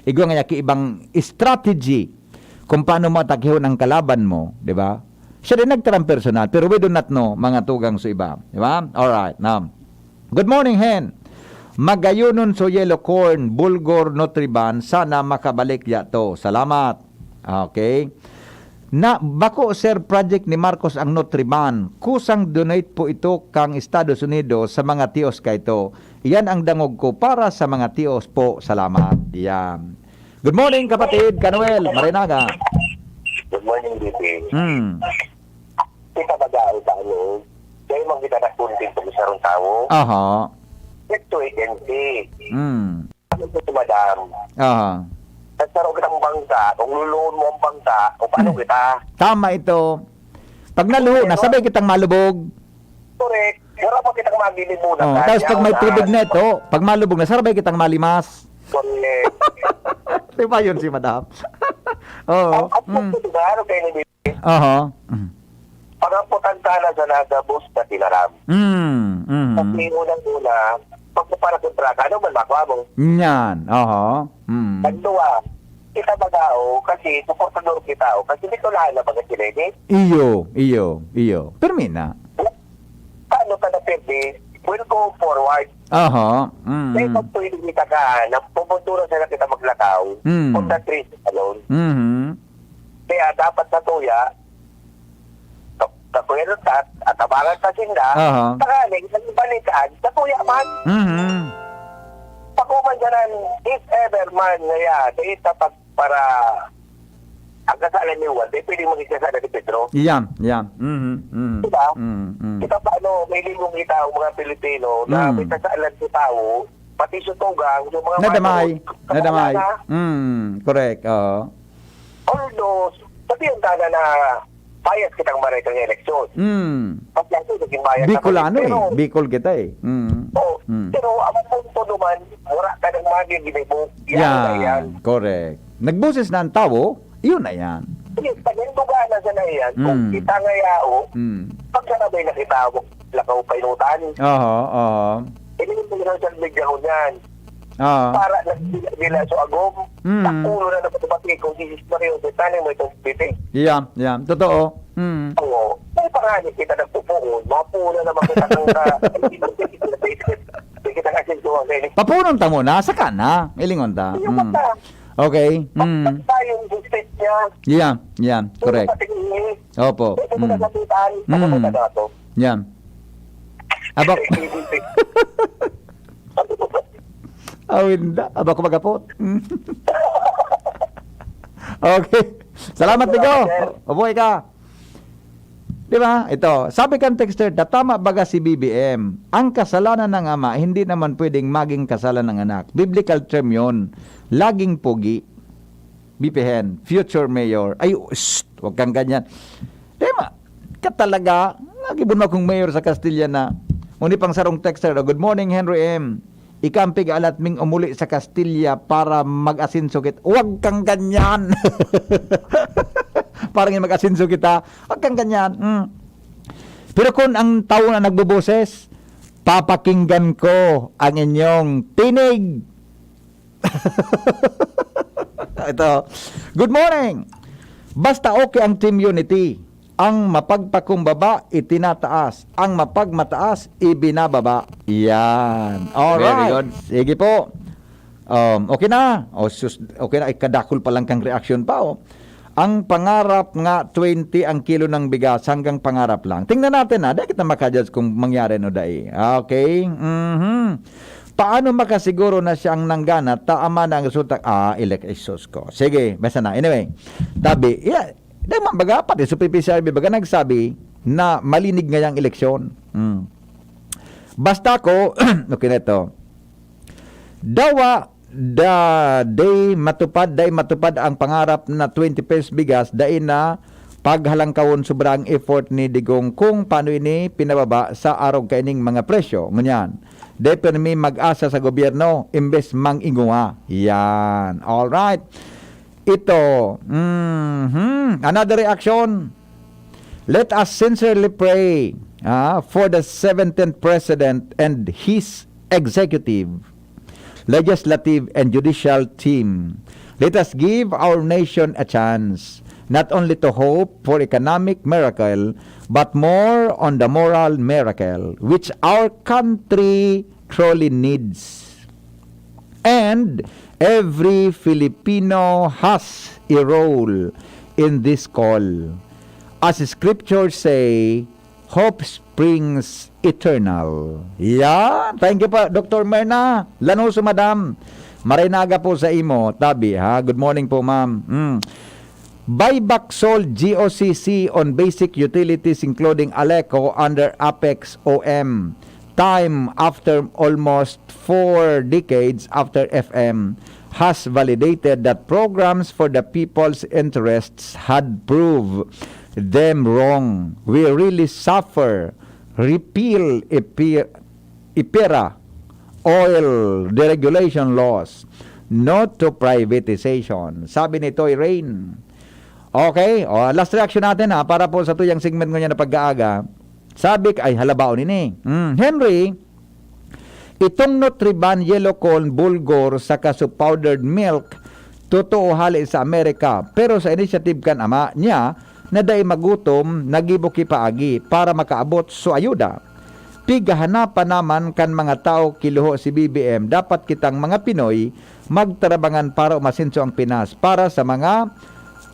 igwa nga niya ki ibang strategy kung paano mo atakihon ang kalaban mo, di ba? Siya din nagtaram personal, pero we do not know, mga tugang sa iba. Di ba? Alright, now. Good morning, Hen. Magayonon so yellow corn, bulgur, Nutriban, sana makabalik yato. Salamat. Okay. Na, bako, sir, project ni Marcos ang Nutriban. Kusang donate po ito kang Estados Unidos sa mga tios kaito. Yan ang dangog ko para sa mga tios po. Salamat. Yan. Good morning, kapatid Kanuel Marinaga. Good morning, D P. Hmm. Kita ba daw sa ano? Dahil man kita nakunting pag sarong tawo? Aha. Let's wait and see. Hmm. Ano po si madam? Aha. Nagsaro kitang bangka, kung luluhon mo ang bangka, o paano Hmm. kita? Tama ito. Pag naluho na, Pero sabay kitang malubog. Correct. Wala pa kitang maginibo na Oh, kaya tapos pag may na. Tubig na ito, pag malubog na, sabay kitang malimas. Correct. Di ba yun si madam? Oo. Ang, ang Mm. punto, di ba? Ano kayo ni Aha. Mm. Pangamputan ka na sa nagabos na tinaram. Mm, mm. Kasi unang-una, pagpaparakot-raka, ano man makuha mo? Yan, aha. Mm. Pagduwa, kita baga, o, kasi suportador kita, o, kasi dito lahat na baga sila, eh. Iyo, iyo, iyo. Permi na. Paano ka na pwede? We'll go forward. Aha. Mm. Kaya pag pwede kita ka, na pupuntura sana kita maglakaw Mm. on that reason alone. Mhm. Kaya dapat sa tuya, ka-, kakuya ng tat, at abangan pa sinda, Aha. tanganing, ang balitaan, sa tuya man. Mhm. Pakuman ka na, if ever man, ngaya, dahil sa pag-, para, ang kasalan ni Juan, di pwedeng maging kasalan ni Pedro. Yan, yan. Mhm, mhm. Diba? Mhm, mhm. Kita paano, may limong kita ang mga Pilipino na Mm. may kasalan sa tao, pati sa tugang, yung mga Nadamay, manod, nadamay. kasalanan na. Mm, correct, oo. Although, sabihin ka na na bias kitang maray kang eleksyon. Mm. Kasi ako, naging bias ako, Bicolano eh. pero Bicol kita eh. Mm. Oh, Mm. pero ang punto naman, wala ka nang magiging ginibo. Yan na yan. Yan, correct. Nagboses na ang tawo, yun na yan. Sige, pag yung duga na sa na yan, kung Mm. kita nga yao, Mm. pag sarabay na kita, lakaw pa inutan. Aha, aha. Ini yung mga social media ko niyan. Ah. Para nagdila-dila sa agom. Mm. Sa ulo na naman tumating kung si Jesus Maria, sa tanay mo itong pipi. Yeah, yeah. Totoo. Mm. Oo. May panganib kita nagpupuon. Mapuno naman kita ng ka-, hindi kita kasintuhan kayo. Papunon ta muna, saka na. Ilingon ta. Hindi Mm. basta. Okay. Mm. Basta yung justice niya. Yeah, yeah. Correct. Yung patingin, Opo. pwede mo Mm. na sabitan. Mm. Ako na to. Yan. Abak. Awinda. Abak ko magapot. Okay. Salamat, Nico. Salamat, sir. Mabuhay ka. Di ba? Ito, sabi kan texter, "Tatama baga si B B M. Ang kasalanan ng ama, hindi naman pwedeng maging kasalanan ng anak." Biblical term yun. Laging pogi. B P Hen, future mayor. Ay, shh, wag kang ganyan. Di ba? Ka talaga, lagi mo na akong mayor sa Castilla na. Uni pang sarong texter, "Good morning, Henry M. Ika ang pig-alat ming umuli sa Castilla para mag-asenso kit-," Wag kang ganyan. Parang yung mag-asenso kita. Wag kang ganyan. Mm. Pero kung ang tao na nagboboses, papakinggan ko ang inyong tinig. Ito. Good morning. Basta okay ang Team Unity. Ang mapagpakumbaba, itinataas. Ang mapagmataas, ibinababa. Yan. Alright. Very good. Sige po. Um, okay na. O, sus-, okay na. Ay, kadakul pa lang kang reaction pa, oh. Ang pangarap nga, twenty ang kilo ng bigas, hanggang pangarap lang. Tingnan natin, ha. Di kita makajudge kung mangyari o dai. Okay? Mhm. Paano makasiguro na siya ang nanggana, ta ama na ang resulta? Ah, ilek-, Jesus ko. Sige, basta na. Anyway, tabi, yeah, di man baga, pati sa P P C R B, baga nagsabi na malinig ngayang eleksyon. Mm. Basta ko, okay na ito. Dawa, da, day matupad, day matupad ang pangarap na twenty pesos bigas, dai na paghalangkawon sobra ang effort ni Digong kung paano ini pinababa sa arog kaining mga presyo. Ngunyan, dai pa mi mag-asa sa gobyerno, imbes mang-inguha. Yan. Alright. Ito. Mhm. Another reaction. Let us sincerely pray, ah, for the seventeenth President and his executive, legislative, and judicial team. Let us give our nation a chance, not only to hope for economic miracle, but more on the moral miracle which our country truly needs. And every Filipino has a role in this call. As scriptures say, Hope Springs Eternal. Yan. Thank you po, Doctor Merna Lanoso, madam. Maray na aga po sa imo, tabi, ha? Good morning po, ma'am. Mm. Buyback sold G O C C on basic utilities including Aleco under Apex O M. Time after almost four decades after F M has validated that programs for the people's interests had proved them wrong. We really suffer. Repeal ipi-, IPERA, oil deregulation laws, no to privatization. Sabi ni Toy Rain. Okay, o, last reaction natin ha, para po sa tuyang segment ngunyan na pag-aaga. Sabi, ay, halabaon ini. Mm, Henry, itong Nutriban, Yellow Corn, Bulgur, saka sa powdered milk, totoo hali sa Amerika. Pero sa initiative kan ama niya, na dai magutom, nagibo ki paagi para makaabot sa ayuda. Pigahanapan naman kan mga tawo ki luho si B B M. Dapat kitang mga Pinoy magtarabangan para umasenso ang Pinas. Para sa mga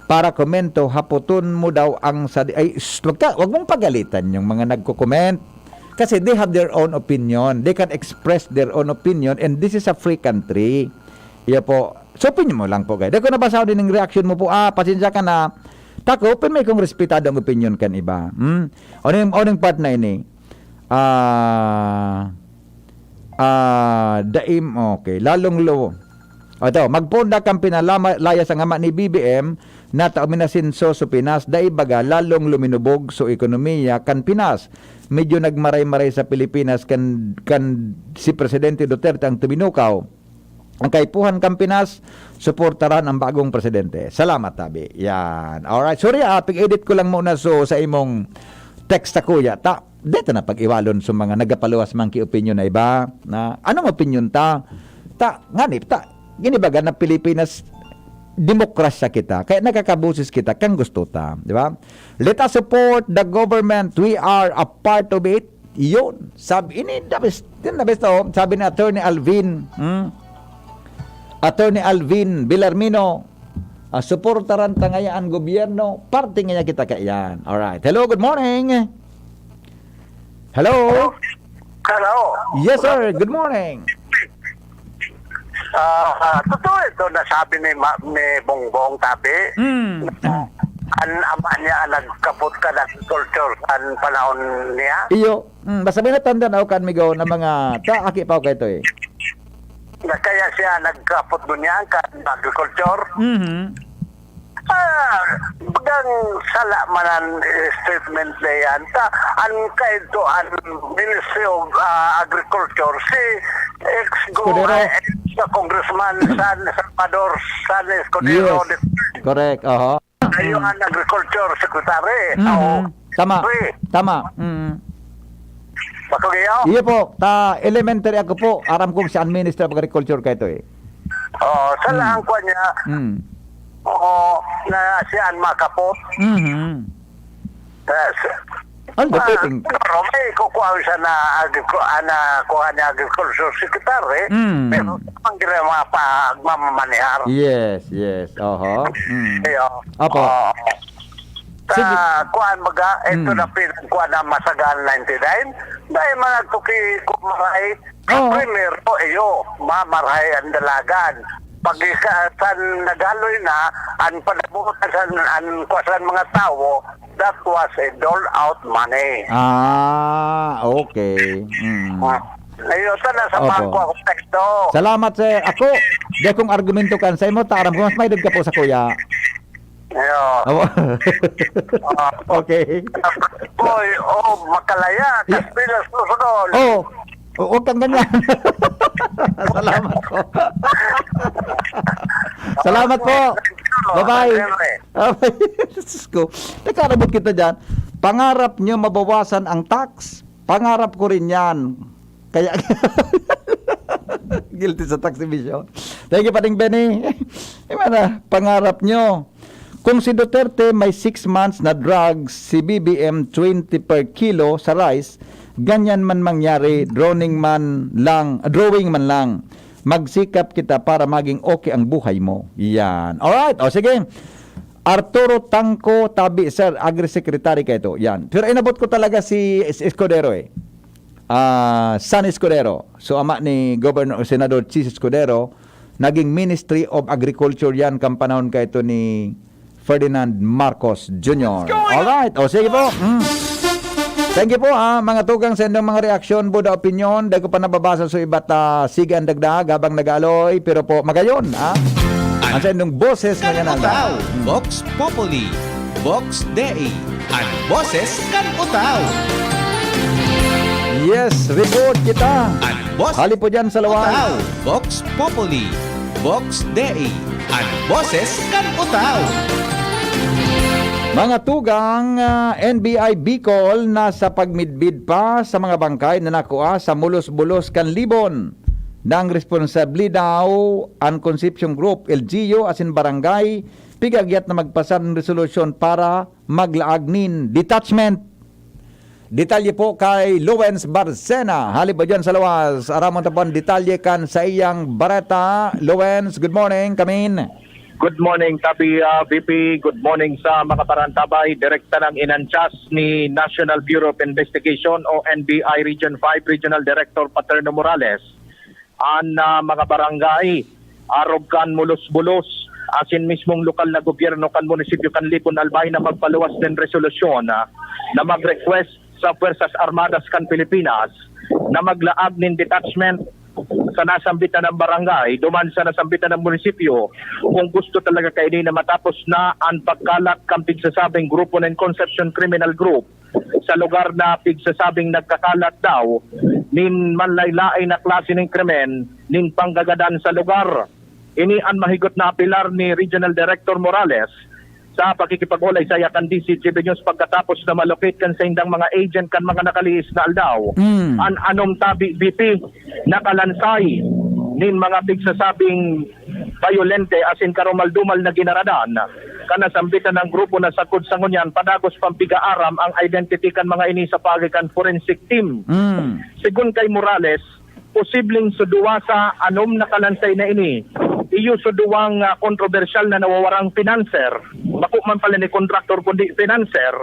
para komento, hapoton mo daw ang sa... Ay, shh, wag ka, wag mong pagalitan yung mga nagko-comment. Kasi they have their own opinion. They can express their own opinion and this is a free country. Iya po. So, opinion mo lang po, guys. Dahil ko nabasa din yung reaction mo po. Ah, pasensya ka na. Tako, pero may kong respetado ang opinion kan iba. Hmm? Ano yung, ano yung part na ini? Ah, ah, daim, okay. Lalong lo. Ito, magpunda kang pinalayas ang ama ni B B M na tao minasinso sa Pinas, dai baga lalong luminubog sa ekonomiya kan Pinas. Medyo nagmaray-maray sa Pilipinas kan, kan si Presidente Duterte ang tuminukaw. Ang kaipuhan kan Pinas, suportaran ang bagong presidente. Salamat, tabi. Yan. Alright. Sorry, ah, pig-edit ko lang muna so, sa imong text sa kuya. Ta, dito na pag-iwalon sa mga nagapaluwas man ki opinion na iba. Na, anong opinion ta? Ta, ngani, ta, ginibaga na Pilipinas, demokrasya kita. Kaya nakakabusis kita kang gusto ta. Di ba? Let us support the government. We are a part of it. Yun. Sabi, ini, the best, yun the best, oh. Sabi ni Attorney Alvin, hmm? Attorney Alvin Villarmino, ah, suportaran ta ngaya an gobyerno, parte ngaya kita kaiyan. Alright. Hello, good morning. Hello? Hello. Yes, sir. Good morning. Ah, ah, totoo ito na sabi ni Ma-, ni Bongbong, tabi. Mm. An ama niya ang nagkapot kan agriculture kan panahon niya. Iyo. Mm, basta may natanda na ako kan migo na mga ta-, aki pa ako kaito eh. Na kaya siya nagkapot ngunyan kan agriculture. Mhm. Ah, bagang sala man an, eh, statement na yan. Ta, an kaidto, an Ministry of, ah, Agriculture, si ex-go-, Escudero. Ah, ex-congressman San Salvador, San Escudero. Yes. Correct, aha. Kayo ang agriculture secretary. Mhm. Oo. Tama. Pre. Tama. Mm. Bako kayo? Iyo po, ta elementary ako po. Aram kong si an Minister of Agriculture kaito eh. Oo, sa Mm. laang kwa niya. Mm. Oo, na siya ang makapot. Mhm. Yes. Ang Ah, dating. Pero may kukuha siya na agricu-, ah, na kuha niya agriculture secretary, Mm. pero ang ginagawa pa, magmamanihar. Yes, yes. Oho. Mm. Iyo. Apo. Oo. Sige. Sa kuan, baga, ito Mm. na pinagkuan na masagan ninety-nine. Dahil man nagtuki ko maray, Oo. Primero, iyo, mamarahay ang dalagan. Pag isa, san naghaloy na, ang panabutan san, ang kwasan mga tawo, that was a dole out money. Ah, okay. Mm. Ah, ayun, sana sa Opo. bangko ako teksto. Salamat, sir. Ako, di akong argumento kan sa imo, ta aram ko, mas may ka po sa kuya. Ayo. Awa. Ah. Okay. Boy, oh, makalaya. Yeah. Kaspilas ko sa doon. Oh, oh, huwag kang ganyan. Salamat po. Salamat po. Bye-bye. Bye-bye. Diyos ko. Nagkarabot kita dyan. Pangarap nyo mabawasan ang tax? Pangarap ko rin yan. Kaya, guilty sa tax evasion. Thank you, Paring Benny. Yung mga pangarap nyo. Kung si Duterte may six months na drugs, si B B M twenty per kilo sa rice, ganyan man mangyari, drawing man lang, drawing man lang. Magsikap kita para maging okay ang buhay mo. Yan. Alright. O sige. Arturo Tangco Tabi, sir, Agri-Secretary kaito. Yan. Pero inabot ko talaga si, si Escudero eh. Ah, San Escudero. So, ama ni Governor, Senador Chiz Escudero, naging Ministry of Agriculture yan kan panahon kaito ni Ferdinand Marcos Junior. Alright. O, sige po. Mm. Thank you po, ah, mga tugang, sa inyong mga reaksyon, buda opinyon. Dai ko pa nababasa sa iba't, ah, sige ang dagdag habang nag-aaloy. Pero po, magayon, ah. Ang sa inyong boses, Kan ngayon ang Utaw. Vox Populi. Vox Dei. An boses kan Utaw. Yes, record kita. An bos- Hali po dyan sa Luwal. Utaw. Vox Populi. Vox Dei. An boses kan Utaw. Mga tugang, ah, N B I Bicol, nasa pagmidbid pa sa mga bangkay na nakua sa mulos-bulos kan Libon. Nang responsable daw an Concepcion Group, L G U, asin barangay, pigagyat na magpasa nin resolusyon para maglaag nin detachment. Detalye po kay Lowens Barcena. Hali po dyan sa Luwal. Aramon ta po an detalye kan saiyang bareta. Lowens, good morning. Kamin. Good morning, Tabi, ah, V P. Good morning sa mga parantabay. Direkta nang inantyas ni National Bureau of Investigation o N B I Region five Regional Director Paterno Morales an, ah, mga barangay, arog kan Mulos-Bulos, asin mismong lokal na gobyerno kan munisipyo kan Libon, Albay, na magpaluwas nin resolusyon, ah, na mag-request sa Fuerzas Armadas kan Pilipinas na maglaag nin detachment sa nasambitan na barangay, duman sa nasambitan na munisipyo, kung gusto talaga kaini na matapos na an pagkalat kan pigsasabing grupo nin Concepcion Criminal Group sa lugar na pigsasabing nagkakalat daw nin manlaen-laen na klase nin krimen nin panggagadan sa lugar. Ini an mahigot na apelar ni Regional Director Morales sa pakikipag-olay saya kan D C G B News pagkatapos na ma-locate kan saindang mga agent kan mga nakalihis na aldaw. Mm. An anom tabi, V P, nakalansay nin mga pigsasabing bayolente asin karumal-dumal na ginaradan kan nasambitan na grupo na sagkod sa ngunyan padagos pang pig-aaram ang identity kan mga ini sa paagi kan forensic team. Mm. Segun kay Morales, posibleng sa duwa sa anom na kalansay na ini, iyo sa duwang, ah, kontrobersyal na nawawarang financer, bako man pala ni kontraktor kundi financer,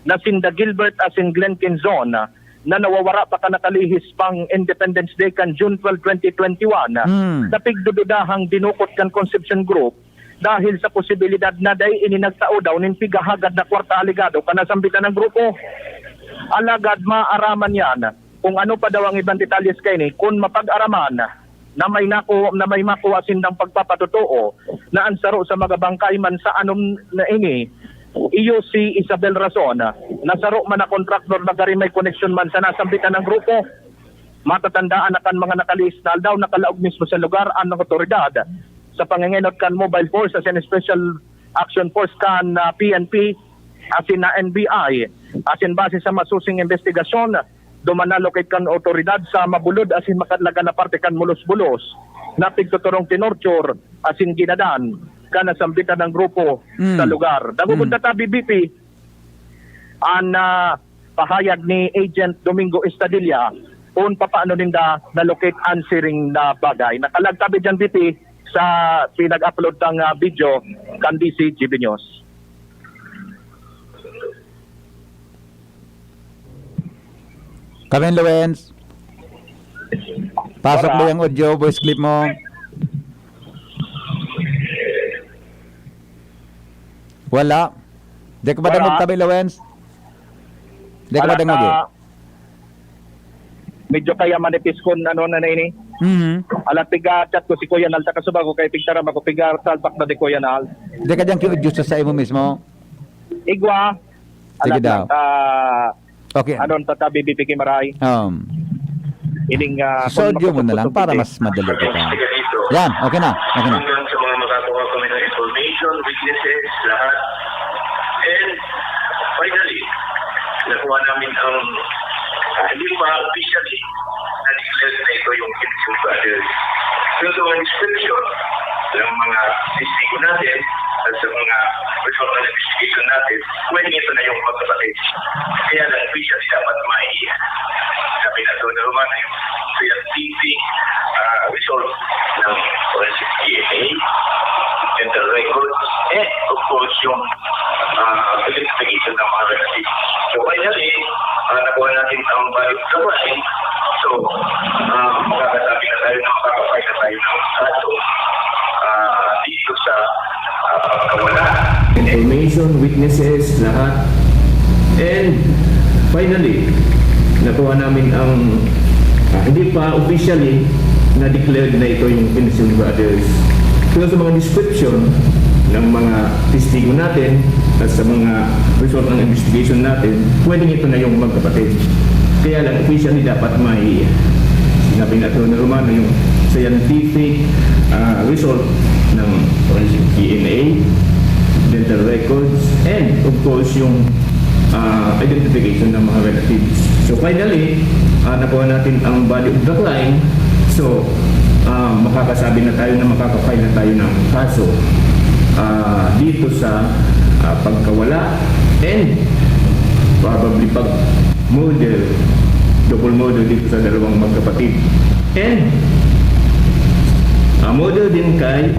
na sinda Gilbert asin Glenn Quinzon, na nawawara pa kan nakalihis pang Independence Day kan June twelve, twenty twenty-one, Hmm. na pigdududahang dinukot kan Concepcion Group dahil sa posibilidad na dai ini nagtao daw nin pighahagad na kwarta alegado kan nasambitan na grupo. Alagad maaraman yan kung ano pa daw ang ibang detalyes kaini kun mapag-araman na may nako-, na may makuha sindang pagpapatotoo na an saro sa mga bangkay man sa anom na ini, iyo si Isabel Rason, na saro man na kontraktor na gari may koneksyon man sa nasambitan na grupo. Matatandaan na kan mga nakalihis na aldaw, nakalaog mismo sa lugar an mga otoridad sa pangengenot kan Mobile Force asin Special Action Force kan, ah, P N P asin na N B I. Asin base sa masusing investigasyon, duman na-locate kan otoridad sa mabulod asin makadlagan na parte kan Mulos-Bulos na pigtuturong tinorture asin ginadan kan nasambitan na grupo Mm. sa lugar. Dagukod Mm. na tabi, V P, an, ah, pahayag ni Agent Domingo Estadilla kun papaano ninda na-locate an siring na bagay. Nakalagtabi diyan, V P, sa pinag-upload ng, ah, video kan D C G B News. Kamin, Lawens. Pasok Wala. ba yung audio, voice clip mo? Wala. Di ka ba Wala. dangog, Kamin, Lawens? Di ka ba Wala dangog, eh? ka, medyo kaya manipis kun ano na, na ini. Mhm. Alat piga chat ko si Kuya Nal, takasuba ko kay pigtaram ako, piga salpak na di Kuya Nal. Di ka dyan ki-audio sa, sa imo mismo? Igwa. Sige Alat daw. lang, ah, Okay. Anon tatabi, B P K Maray. Um, Ining, ah, So, kung audio mo na lang para makapagpapagpapag- mas madali kita. Yan, okay na, okay na. Hanggang sa mga makakawa kami ng information, witnesses, lahat. And finally, nakuha namin ang, ah, hindi pa officially na-declare na ito yung Philippine Brothers. Pero sa mga description ng mga testigo natin at sa mga result ng investigation natin, pwede ito na yung magkapatid. Kaya lang, officially dapat may sabi na doon naman ay scientific, ah, result ng forensic D N A, dental records, and of course, yung ah, sa investigation ng mga relatives. So, finally, ah, nakuha natin ang valid complaint. So, ah, makakasabi na tayo na makakapay na tayo ng kaso, ah, dito sa, ah, pagkawala. Information, witnesses, lahat. And finally, nakuha namin ang, ah, hindi pa officially na-declared na ito yung Pinsun Brothers. Pero sa mga description ng mga testigo natin at sa mga result ng investigation natin, pwedeng ito na yung magkapatid. Kaya lang, officially dapat may, sinabi na ito na Romano, yung scientific, ah, result ng forensic D N A, dental records, and of course, yung, ah, identification ng mga relatives. So finally, ah, nakuha natin ang body of the crime. So, ah, makakasabi na tayo na makaka-file na tayo ng kaso, ah, dito sa, ah, pagkawala and probably pag murder, double murder dito sa dalawang magkapatid. And, ah, murder din kay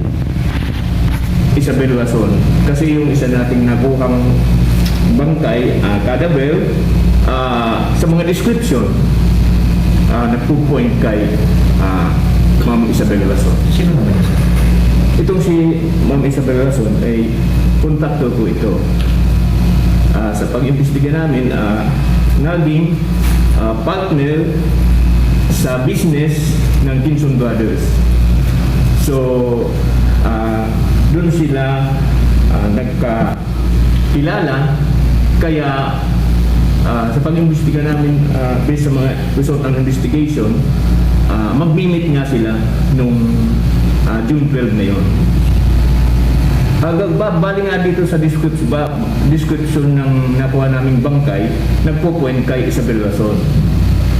Isabel Rason. Kasi yung isa nating nakuhang bangkay, ah, cadaver, ah, sa mga description, ah, nagpo-point kay, ah, Ma'am Isabel Rason. Sino naman yun, sir? Itong si Ma'am Isabel Rason ay contractor ko ito. Ah, sa pag-imbestiga namin, ah, naging, ah, partner sa business ng Kinson Brothers. So, ah, doon sila, ah, nagkakilala. Kaya, ah, sa pag-imbestiga namin, ah, based sa mga result ng investigation, ah, magmi-meet nga sila nung, ah, June twelve na yon. Ah, ba-, bali nga dito sa description, ba, description ng nakuha naming bangkay, nagpo-point kay Isabel Rason.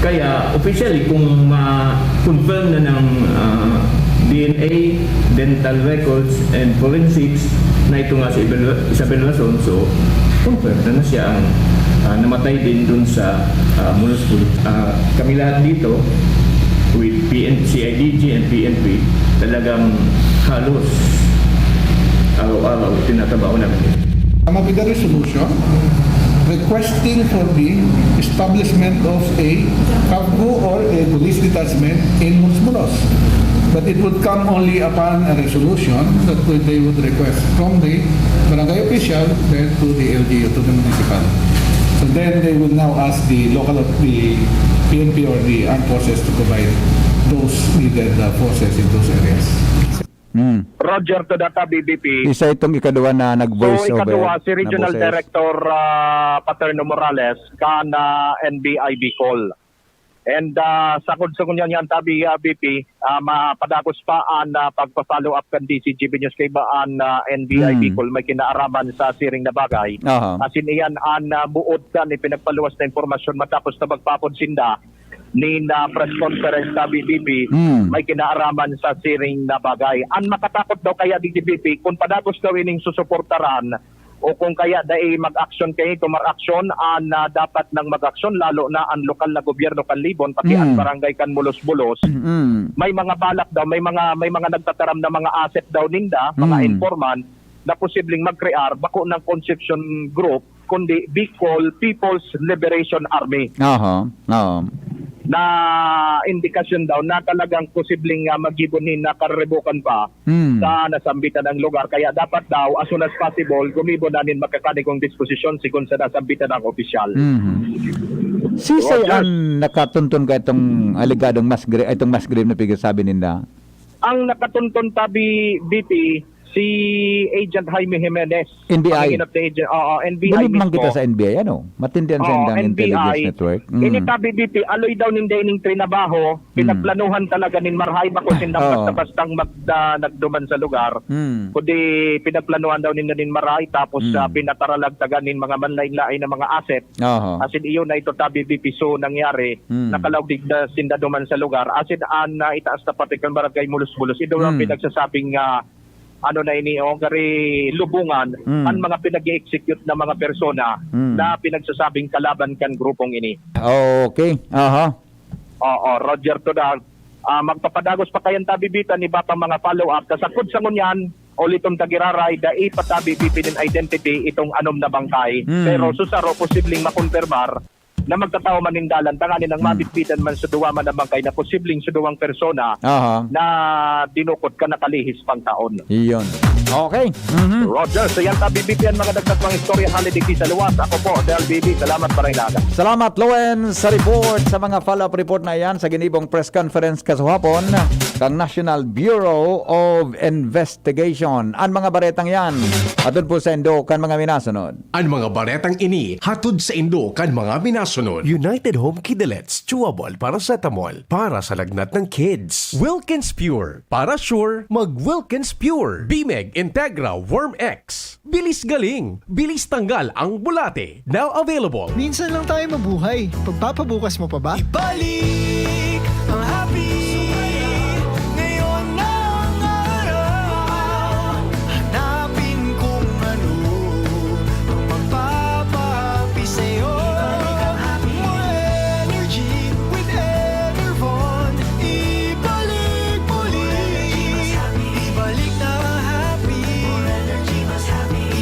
Kaya, officially, kung ma-confirm na ng, ah, D N A, dental records, and forensics, na ito nga si Isabel, Isabel Rason, so, confirm na, na siya ang, ah, namatay din dun sa, ah, Mulos Mulos. Ah, kami lahat dito, with P N, C I D G and P N P, talagang halos araw-araw tinatrabaho namin. Come up with a resolution requesting for the establishment of a CAVGU or a police detachment in Mulos Mulos. But it would come only upon a resolution that would, they would request from the barangay official then to the L G U, to the municipal. So then they will now ask the local, the P N P or the armed forces to provide those needed, uh, forces in those areas. Hmm. Roger to data, B B P. Isa itong ikaduwa na nag-voice over. So, ikaduwa, si Regional Director, ah, Paterno Morales, kan, ah, N B I Bicol. And, ah, sagkod sa ngunyan yan, tabi, ah, B P, ah, mapadagos pa an, ah, pagpa-follow up kan D C G B News kaiba an, ah, N B I Bicol may kinaaraman sa siring na bagay. Aha. Asin iyan an, ah, buod kan ipinagpaluwas na impormasyon matapos na magpapod sinda nin, ah, press conference sa B P P, may kinaaraman sa siring na bagay. An makatakot daw kaya digdi, B P, kung padagos daw ining susuportaran o kung kaya dai mag-aksyon kay ito, mar-aksyon an, ah, dapat nang mag-aksyon, lalo na an lokal na gobyerno kan Libon, pati an barangay kan Mulos-Bulos. Mm. May mga balak daw, may mga, may mga nagtataram na mga asset daw ninda, mga informant, na posibleng mag-crear, bako ng Concepcion Group, kundi Bicol People's Liberation Army. Aha, oo. Na indikasyon daw na talagang posibleng, ah, maggibo nin na kararibokan pa sa nasambitan ang lugar. Kaya dapat daw, as soon as possible, gumibo na nin makakanigong disposisyon sigon sa nasambitan ang opisyal. Mhm. Sisay an nakatunton ka itong alegadong mass gra-, itong mass grave na pigsasabi ninda? Ang nakatunton tabi, B P, si Agent Jaime Jimenez. N B I. Ang inot na agent, oo, N B I mismo. Believe man kita sa N B I, ano? Matindi an sindang intelligence network. Ini tabi, B P, aloy daw ninda ining trinabaho, pinagplanuhan talaga nin marahay, bako sindang basta-bastang magda-, nagduman sa lugar. Kundi pinagplanuhan daw ninda nin marahay, tapos, ah, pinataralagtagan nin mga manlain-lain na mga asset. Asin iyo na ito tabi, B P, so nangyari, nakalaog digda sinda duman sa lugar. Asin an, ah, itaas na pati kan Barangay Mulos-Bulos, ito ang pinagsasabing, ah, ano na ini, oh, gari lubungan, ang mga pinag-i-execute na mga persona na pinagsasabing kalaban kan grupong ini. Okay. Aha. Oo, Roger to the, ah, magpapadagos pa kayan tabi, B P, an iba pang mga follow-up. Kasakod sa ngunyan, Uliton ta giraray, dai pa tabi bibinin identity itong anom na bangkay. Hmm. Pero susaro posibleng makonfirmar na magtatao man nin dalan tanganing Hmm. mabitbitan man sa duwa man na bangkay na posibleng sa duwang persona Aha. na dinukot kan nakalihis pang taon. Iyon. Okay. Mhm. Roger, sa yan tabi B P N, mga dagdag mga istorya hali digdi sa luwas. Ako po, Del B B. Salamat, Parang Ilaga. Salamat, Loen, sa report, sa mga follow-up report na yan sa ginibong press conference kasuhapon kang National Bureau of Investigation. An mga baretang yan, atod po sa indo kan mga minasunod. An mga baretang ini hatod sa indo kan mga minasunod. United Home Kidalets Chewable Paracetamol para sa lagnat ng kids. Wilkins Pure, para sure, mag Wilkins Pure. Bimeg Integra Worm X. Bilis galing, bilis tanggal ang bulate. Now available. Minsan lang tayo mabuhay. Pagpapabukas mo pa ba? Ibalik ang happy. Ngayon na ang araw. Hanapin kung ano ang magpapahappy sa'yo. More energy with Enervon. Ibalik muli. Ibalik na ang happy.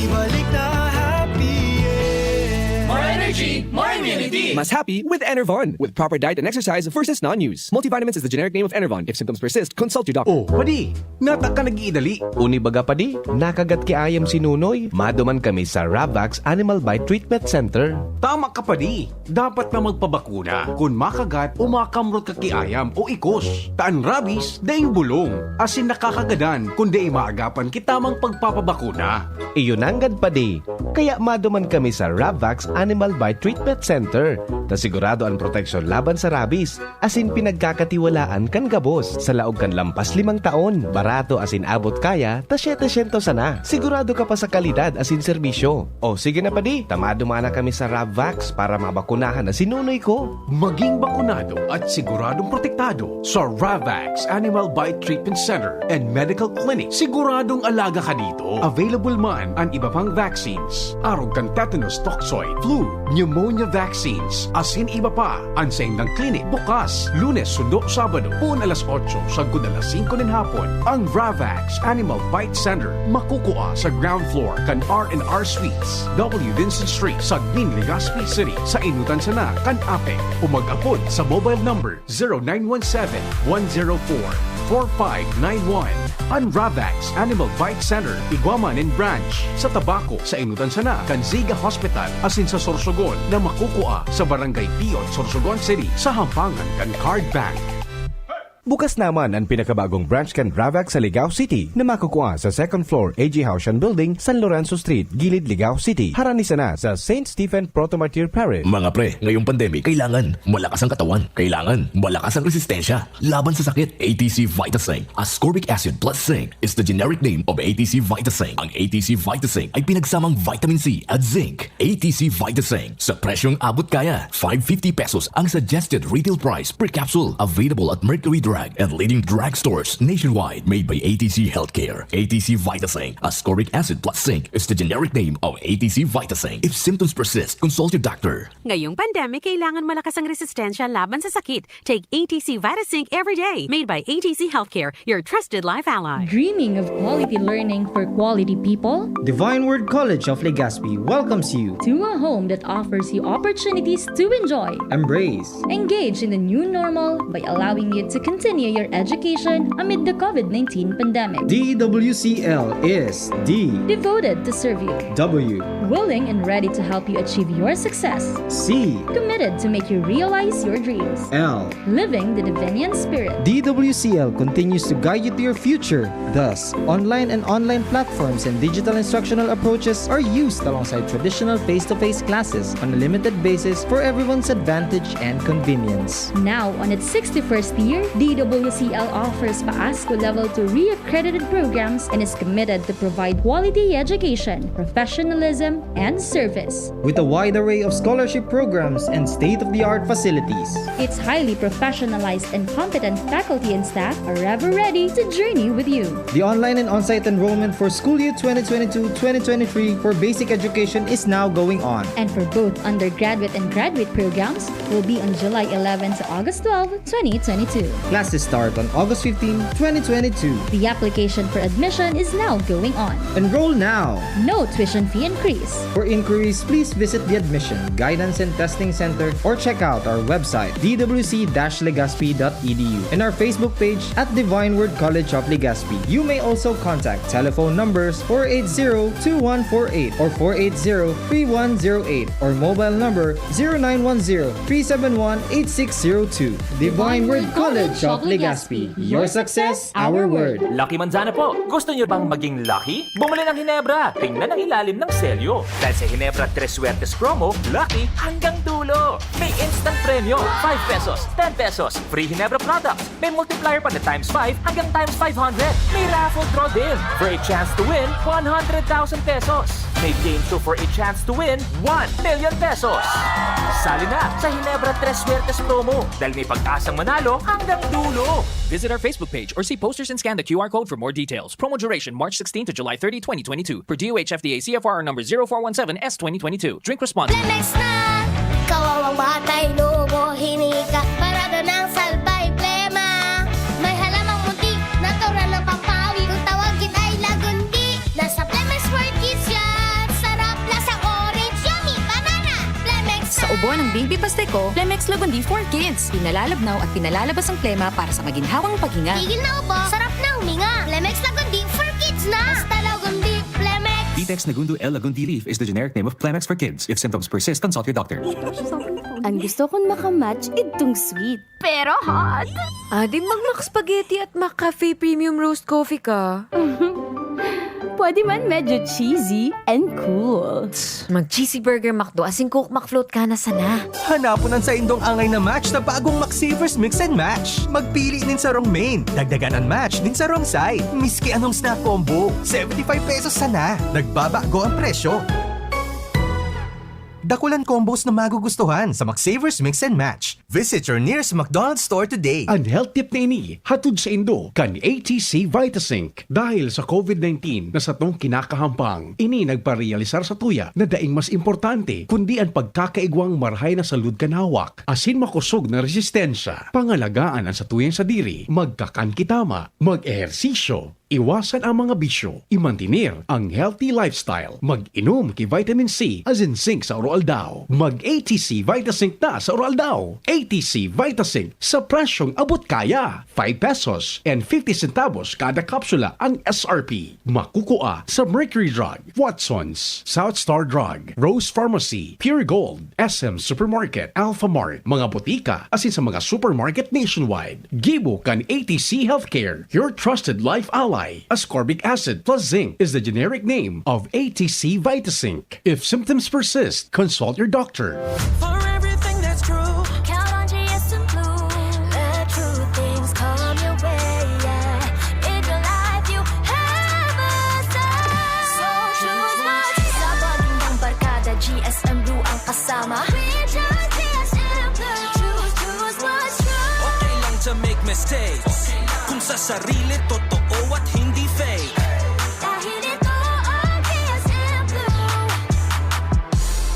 Ibalik na ang happy, yeah. More energy, more immunity. Mas happy with Enervon. With proper diet and exercise, versus non-use. Multivitamins is the generic name of Enervon. If symptoms persist, consult your doctor. Oh, padi, nata ka nag-iidali. Uni baga, padi, nakagat ki ayam si Nunoy. Maduman kami sa Ravax Animal Bite Treatment Center. Tama ka, padi. Dapat na magpabakuna kun makagat o makamrot ka ki ayam o ikos. Ta an rabies, daing bulong, asin nakakagadan kun dai maagapan ki tamang pagpapabakuna. Iyo nanggad, padi. Kaya maduman kami sa Ravax Animal Bite Treatment Center, ta sigurado an proteksyon laban sa rabies, asin pinagkakatiwalaan kan gabos. Sa laog kan lampas limang taon, barato asin abot kaya ta siyete syentos sana. Sigurado ka pa sa kalidad asin serbisyo. O sige na, padi, ta maduman na kami sa Ravax para mabakunahan na si Nunoy ko. Maging bakunado at siguradong protektado sa Ravax Animal Bite Treatment Center and Medical Clinic. Siguradong alaga ka dito. Available man an iba pang vaccines, arog kan tetanus toxoid, flu, pneumonia vaccines, asin iba pa. An saindang clinic bukas Lunes sundo Sabado, poon alas otso sagkod alas singko nin hapon. Ang Ravax Animal Bite Center makukua sa ground floor kan R and R Suites, W Vincent Street, Sagmin, Legazpi City, sa enotan sana kan APEC, o mag-apod sa mobile number zero nine one seven, one zero four, four five nine one. An Ravax Animal Bite Center, igwa man nin branch sa Tabaco, sa enotan sana kan Ziga Hospital, asin sa Sorsogon na makukua sa Barangay Piot, Sorsogon City, sa hampangan kan Card Bank. Bukas naman an pinakabagong branch kan Ravax sa Ligao City na makukua sa second floor A G Haushan Building, San Lorenzo Street, Gilid, Ligao City, harani sana sa Saint Stephen Proto-Martyr Parish. Mga pre, ngayong pandemic, kailangan malakas ang katawan. Kailangan malakas ang resistensya laban sa sakit. A T C Vitasync, ascorbic acid plus zinc, is the generic name of A T C Vitasync. Ang A T C Vitasync ay pinagsamang vitamin C at zinc. A T C Vitasync, sa presyong abot kaya. Five fifty pesos ang suggested retail price per capsule. Available at Mercury Drug and leading drugstores nationwide. Made by A T C Healthcare. A T C Vitasync, ascorbic acid plus zinc, is the generic name of A T C Vitasync. If symptoms persist, consult your doctor. Ngayong pandemic, kailangan malakas ang resistensya laban sa sakit. Take A T C Vitasync every day. Made by A T C Healthcare, your trusted life ally. Dreaming of quality learning for quality people? Divine Word College of Legazpi welcomes you to a home that offers you opportunities to enjoy, embrace, engage in the new normal by allowing you to continue your education amid the COVID nineteen pandemic. D W C L is D, devoted to serve you. W, willing and ready to help you achieve your success. C, committed to make you realize your dreams. L, living the Divinian spirit. D W C L continues to guide you to your future. Thus, online and online platforms and digital instructional approaches are used alongside traditional face-to-face classes on a limited basis for everyone's advantage and convenience. Now, on its sixty-first year, D W C L offers PAASCU Level two re-accredited programs and is committed to provide quality education, professionalism, and service. With a wide array of scholarship programs and state-of-the-art facilities. Its highly professionalized and competent faculty and staff are ever ready to journey with you. The online and on-site enrollment for school year twenty twenty-two twenty twenty-three for basic education is now going on. And for both undergraduate and graduate programs will be on July eleven to August twelve, twenty twenty-two. Classes start on August fifteen, twenty twenty-two. The application for admission is now going on. Enroll now! No tuition fee increase. For inquiries, please visit the Admission, Guidance and Testing Center or check out our website, d w c dash legazpi dot e d u, and our Facebook page at Divine Word College of Legazpi. You may also contact telephone numbers four eight zero two one four eight or four eight zero three one zero eight or mobile number zero nine one zero three seven one eight six zero two. Divine Word College of Legazpi. Your success, our word. Lucky Manzana po! Gusto niyo bang maging lucky? Bumili ng Hinebra! Tingnan ang ilalim ng selyo. Dahil sa Hinebra Tres Suertes promo, lucky hanggang dulo! May instant premyo, five pesos, ten pesos, free Hinebra products, may multiplier pa na times five hanggang times five hundred. May raffle draw din for a chance to win one hundred thousand pesos. May game show for a chance to win one million pesos. Sali na sa Hinebra Tres Suertes promo dahil may pag-asang manalo hanggang dulo. Visit our Facebook page or see posters and scan the Q R code for more details. Promo duration March sixteen to July thirty, twenty twenty-two. Per D O H F D A C F R number zero four one seven S twenty twenty-two. Drink responsibly. Lemex na! Kawawang batay, lobo, hinika. Parada ng salbay, plema. May halamang munti, natural na pampawi. Kung tawagin ay lagundi, nasa Lemex World Kids yan. Sarap, lasang orange, yummy, banana. Lemex Sa ubo ng baby pastiko, Lemex Lagundi for Kids. Pinalalabnaw at pinalalabas ang plema para sa maginhawang paghinga. Tigil na ubo, sarap na huminga. Lemex Lagundi for Kids na. Basta Lagundi, Lemex. Vitex Nagundo L Lagundi leaf is the generic name of Plemex for kids. If symptoms persist, consult your doctor. Ang gusto kong makamatch, idtong sweet. Pero hot. Adi, mag-Mac Spaghetti at Mac Cafe Premium Roast Coffee ka. Pwede man medyo cheesy and cool. Mag-cheesy burger McDo, asin Coke McFloat ka na sana. Hanapon an saindong angay na match sa bagong McSavers Mix and Match. Magpili nin sarong main, dagdagan an match nin sarong side. Miski anong snack combo, seventy-five pesos sana. Nagbabago ang presyo. Dakulan combos na magugustuhan sa McSavers Mix and Match. Visit your nearest McDonald's store today. An health tip na ini hatod saindo kan A T C Vitasync. Dahil sa COVID nineteen na satong kinakahampang, ini nagparealisar satuya na daing mas importante kundi an pagkakaigwang marahay na salud kan hawak asin makosog na resistensya. Pangalagaan an satuyang sadiri, magkakan ki tama, mag-ehersisyo, iwasan ang mga bisyo, imantener ang healthy lifestyle, mag-inom ki vitamin C asin zinc sa aroaldaw, mag-A T C Vitasync na sa aroaldaw. A T C Vitasync sa presyong abot kaya, five pesos and fifty centavos kada kapsula ang S R P. Makukua sa Mercury Drug, Watsons, South Star Drug, Rose Pharmacy, Pure Gold, S M Supermarket, Alpha Mart, mga botika, asin sa mga supermarket nationwide. Gibo kan A T C Healthcare, your trusted life ally. Ascorbic acid plus zinc is the generic name of A T C Vitasync. If symptoms persist, consult your doctor. For everything that's true, count on G S M Blue. Let true things come your way, yeah. In your life, you have a say. So choose what's sa pagiging barkada, G S M Blue ang kasama. We choose G S M Blue. Choose, choose what's true. Okay lang to make mistakes kung sa sarili totoo at hindi fake. Dahil ito ang G S M Blue.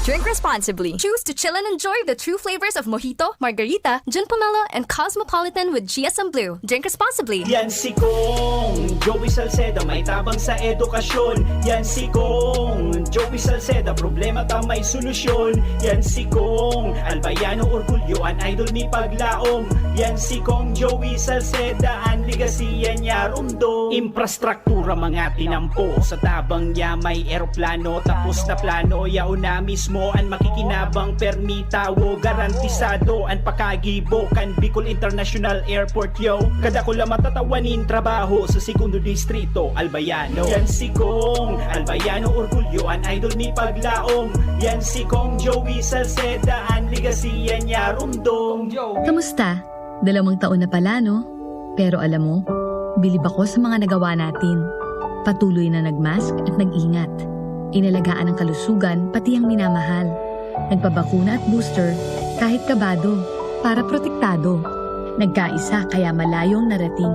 Drink responsibly. Choose to chill and enjoy the true flavors of Mojito, Margarita, Gin Pomelo, and Cosmopolitan with G S M Blue. Drink responsibly. Yan si Kong Joey Salceda, may tabang sa edukasyon. Yan si Kong Joey Salceda, problema ta may solusyon. Yan si Kong Albayano Orgulyo, an idol ni Paglaom. Yan si Kong Joey Salceda, an legacy yan niya rumdom. Infrastruktura mga tinampo, sa tabang niya may eroplano. Tapos na plano, yaon na mismo an makikinabang. Permi tawo, garantisado an pakagibo kan Bicol International Airport, yo. Kadakula matatawan nin trabaho sa segundo distrito, Albayano. Yan si Kong Albayano Orgulyo, an idol ni Paglaom. Yan si Kong Joey Salceda, an legacy yan niya rumdom. Kamusta? Dalawang taon na pala, no? Pero alam mo, bilib ako sa mga nagawa natin. Patuloy na nag-mask at nag-ingat. Inalagaan ang kalusugan, pati ang minamahal. Nagpabakuna at booster, kahit kabado, para protektado. Nagkaisa, kaya malayong narating.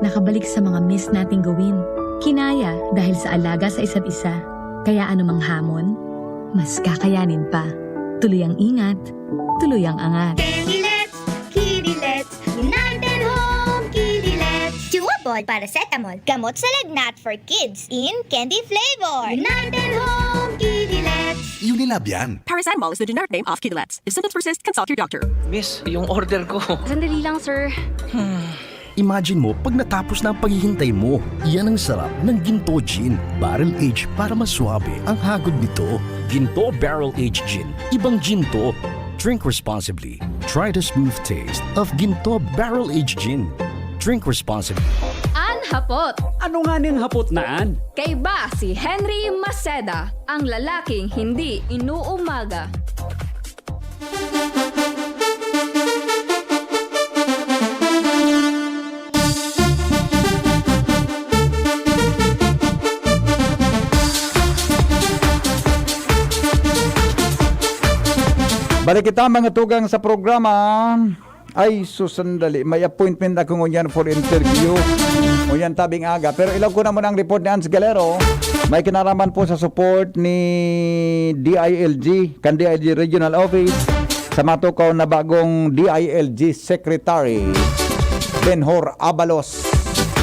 Nakabalik sa mga miss nating gawin. Kinaya dahil sa alaga sa isa't isa. Kaya anumang hamon, mas kakayanin pa. Tuloy ang ingat, tuloy ang angat. Kinilet, kinilet, United Home! Paracetamol, gamot sa lagnat for kids in candy flavor. United Home Kidilets. Unilab yan. Paracetamol is the generic name of Kidilets. If symptoms persist, consult your doctor. Miss, yung order ko. Sandali lang, sir. Imagine mo pag natapos na ang paghihintay mo. Iyan ang sarap ng Ginto Gin. Barrel aged para maswabe ang hagod nito. Ginto Barrel Aged Gin. Ibang Ginto. Drink responsibly. Try the smooth taste of Ginto Barrel Aged Gin. Drink responsibly. An hapot. Ano nga ning hapot na an? Kaiba si Henry Maceda, ang lalaking hindi inuumaga. Balik kita, mga tugang, sa programa. Ay, sus, sandali. May appointment ako ngunyan for interview. Ngunyan tabing aga. Pero ilaw ko na muna ang report ni Ans Galero. May kinaraman po sa support ni D I L G, kan D I L G Regional Office, sa matukaw na bagong D I L G Secretary, Benhur Abalos.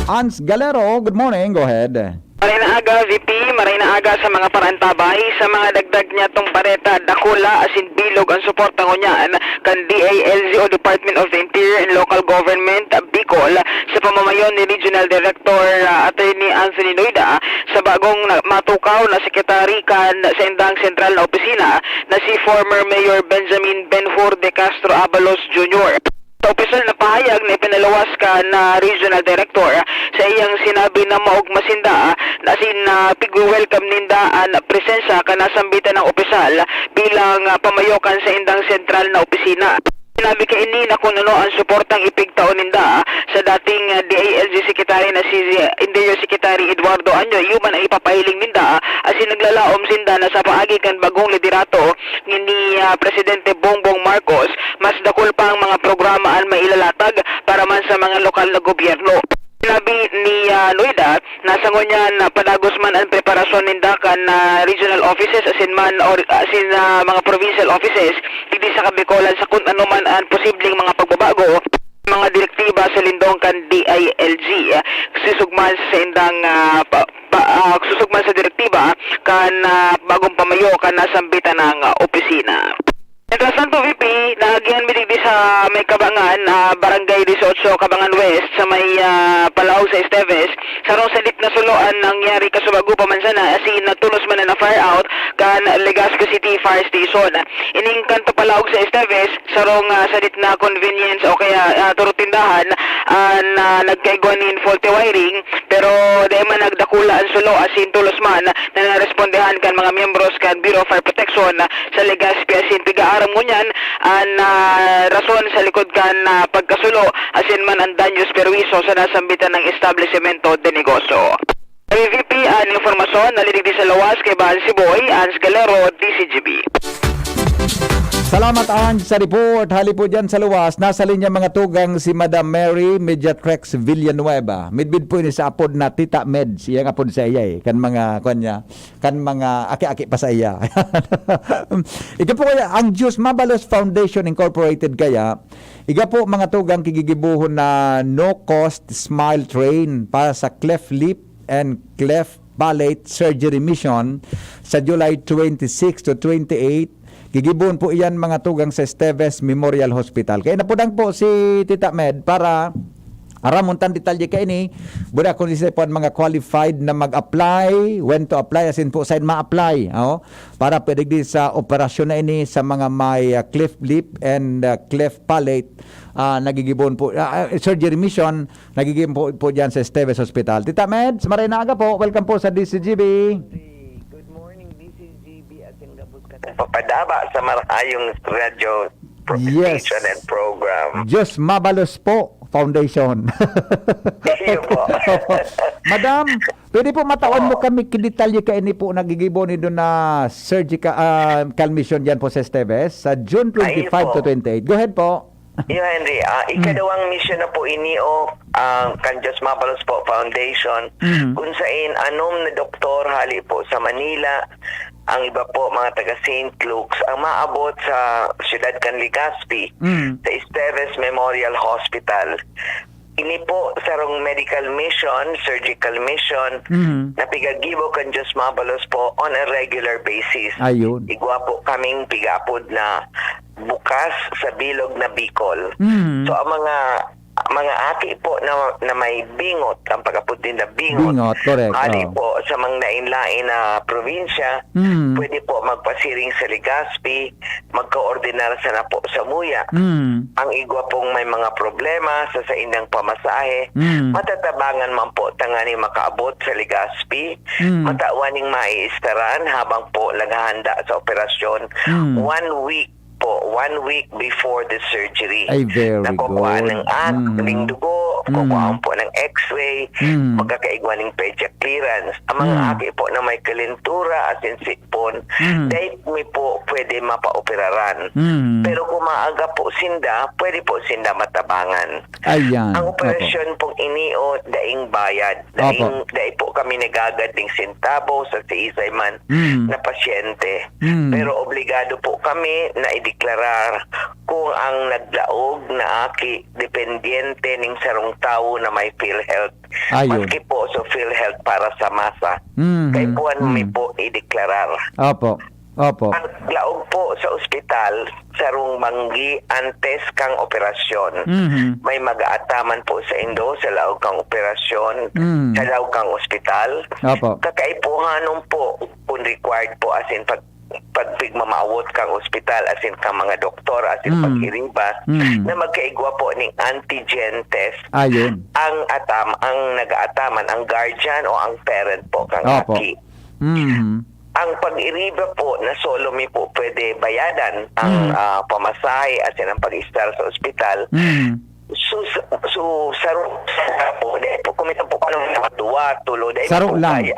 Ans Galero, good morning. Go ahead. Maray na aga, V P. Maray na aga sa mga paraantabay. Sa mga dagdag niyatong bareta, dakula asin bilog ang suporta ngunyan kan D I L G o Department of the Interior and Local Government, Bicol, sa pamamayon ni Regional Director, ah, Attorney Anthony Noida, sa bagong na- matukaw na sekretary kan sa indang sentral na opisina na si former Mayor Benjamin Benhur de Castro Abalos Junior. Sa opisyal na pahayag na ipinaluwas kan Regional Director, sa iyang sinabi na maogma sinda, asin na pigwe-welcome ninda an presensya kan nasambitan na opisyal bilang, ah, pamayo kan saindang sentral na opisina. Sinabi kaini na kun ano ang suportang ipigtao ninda sa dating, ah, D I L G Secretary na si Interior Secretary Eduardo Anyoy, iyo man ang ipapahiling ninda, asin naglalaom sinda na sa paagi kan bagong liderato ni, ah, Presidente Bongbong Marcos, mas dakul pa ang mga programa an mailalatag para man sa mga lokal na gobyerno. Sinabi ni, ah, Noida na sa ngunyan, ah, padagos man an preparasyon ninda kan, ah, regional offices asin man or asin, ah, mga provincial offices digdi sa Kabicolan sa kun ano man an posibleng mga pagbabago mga direktiba sa lindong kan D I L G, ah, susugman sa indang, ah, pa, pa, ah, susugman sa direktiba kan, ah, bagong pamayo kan nasambitan na, ah, opisina. Mientras tanto, V P, naagihan mi digdi sa may Kabangan, ah, Barangay Dieciocho, Kabangan West, sa may, ah, Palaog sa Esteves. Sarong sadit na sulo an nangyari kasubago pa man sana, asin natolos man na fire out kan Legazpi City Fire Station. Ining kanto Palaog sa Esteves, sarong, ah, sadit na convenience o kaya, ah, turo tindahan, ah, na nagkaigwa nin faulty wiring, pero dai man nagdakula an sulo asin tolos man na narespondehan kan mga miyembros kan Bureau of Fire Protection sa Legazpi asin pig-aaram ngunyan an, ah, rason sa likod kan, ah, pagkasulo asin man an danyos perwisyo sa nasambitan na establisimento de negosyo. V P, an impormasyon na digdi sa lawas kaiba an si Boy Ans Galero, D Z G B. Salamat, Ange, sa report. Hali po dyan sa luwas, nasa linya mga tugang si Madam Mary Mediatrex Villanueva. Midbid po ini sa apod na Tita Med. Iyang apod sa iya eh. Kan mga, kwan niya, kan mga aki-aki pa sa iya. Ika po kaya, ang Diyos Mabalos Foundation Incorporated kaya, iga po mga tugang kigigibuhon na no-cost smile train para sa cleft lip and cleft palate surgery mission sa July twenty-six to twenty-eight. Gigibon po iyan mga tugang sa Esteves Memorial Hospital. Kaya napudang po si Tita Med para aramon tan detalye kaini. Buda kung sisay po ang mga qualified na mag-apply, when to apply, asin po saan ma-apply. Oh, para pwede din sa operasyon na ini sa mga may, ah, cleft lip and, ah, cleft palate, ah, nagigibon po, ah, ah, surgery mission, nagigibon po, po dyan sa Esteves Hospital. Tita Med, sa maray na aga po, welcome po sa D Z G B. Good morning, D Z G B, asin gabos ka. Papadaba sa marayong radio Yes. Station and program. Diyos Mabalos po Foundation. Iyo po. Madam, pwede po matawan mo kami kidetalye kaini po nagigibon ni doon na surgical, ah, mission dyan po sa Esteves sa June twenty-five to twenty-eight. Go ahead po. Iyo, Henry, ah, ikadawang mission na po ini o ang kan Diyos Mabalos po Foundation, Mhm. kung sain anom na doktor hali po sa Manila ang iba po mga taga Saint Luke's ang maabot sa siyudad kan Legazpi, Mm. sa Esteves Memorial Hospital. Ini po sarong medical mission, surgical mission, Mhm. na pigagibo kan Diyos Mabalos po on a regular basis. Ayun. Igwa po kaming pigapod na bukas sa bilog na Bicol. Mhm. So, ang mga, mga aki po na, na may bingot, ang pagapod din na bingot, Bingot, correct, hali oo. po sa mga lain-lain na probinsya, Mhm. pwede po magpasiring sa Legazpi, magkoordinar sana po samuya. Mm. Ang igwa pong may mga problema sa saindang pamasahe, Mm. matatabangan man po tanganing makaabot sa Legazpi, Mm. matawan ning maiistaran habang po naghahanda sa operasyon. Mm. One week po, one week before the surgery. Ay, very Nakukuha good. ng at-, Mm. ng dugo, Mm. kukuhaan po ng X-ray, Mm. magkakaigwa ng pediatric clearance. Ang mga Mm. aki po na may kalentura, asin sipon, Mm. dai mi po pwede mapaoperaran. Mm. Pero kung maaga po sinda, pwede po sinda matabangan. Ayan. Ang Opo. operasyon pong ini, o, daing bayad. Daing, Opo. dai po kami nagagad ning sentabo sa siisay man Mm. na pasyente. Mm. Pero obligado po kami na ideklarar kung ang naglaog na aki dependyente ning sarong tawo na may PhilHealth. Ayun. Maski po sa PhilHealth para sa masa. Mhm. Kaipuhan mi Mm. po ideklarar. Opo. Opo. Ang laog po sa ospital, sarong banggi antes kang operasyon. Mhm. May mag-aataman po saindo sa laog kang operasyon, Mm. sa laog kang ospital. Opo. Kakaipuhanon po, kung required po, asin pag, pagpigmamawot kang ospital, asin kang mga doktor, asin Mm. pag-iriba, Mm. na magkaigwa po ning antigen test. Ayun. Ang atam-, ang nag-aataman, ang guardian o ang parent po kang Opo. aki. Mhm. Ang pag-iriba po na solo mi po pwede bayadan, ang, Mm. ah, pamasahe asin ang pag-estar sa ospital. Mm. Su-, su-, saro, saro po, dai po, kung minsan po, ano, mga duwa, tulo, dai Saro po lang. kaya.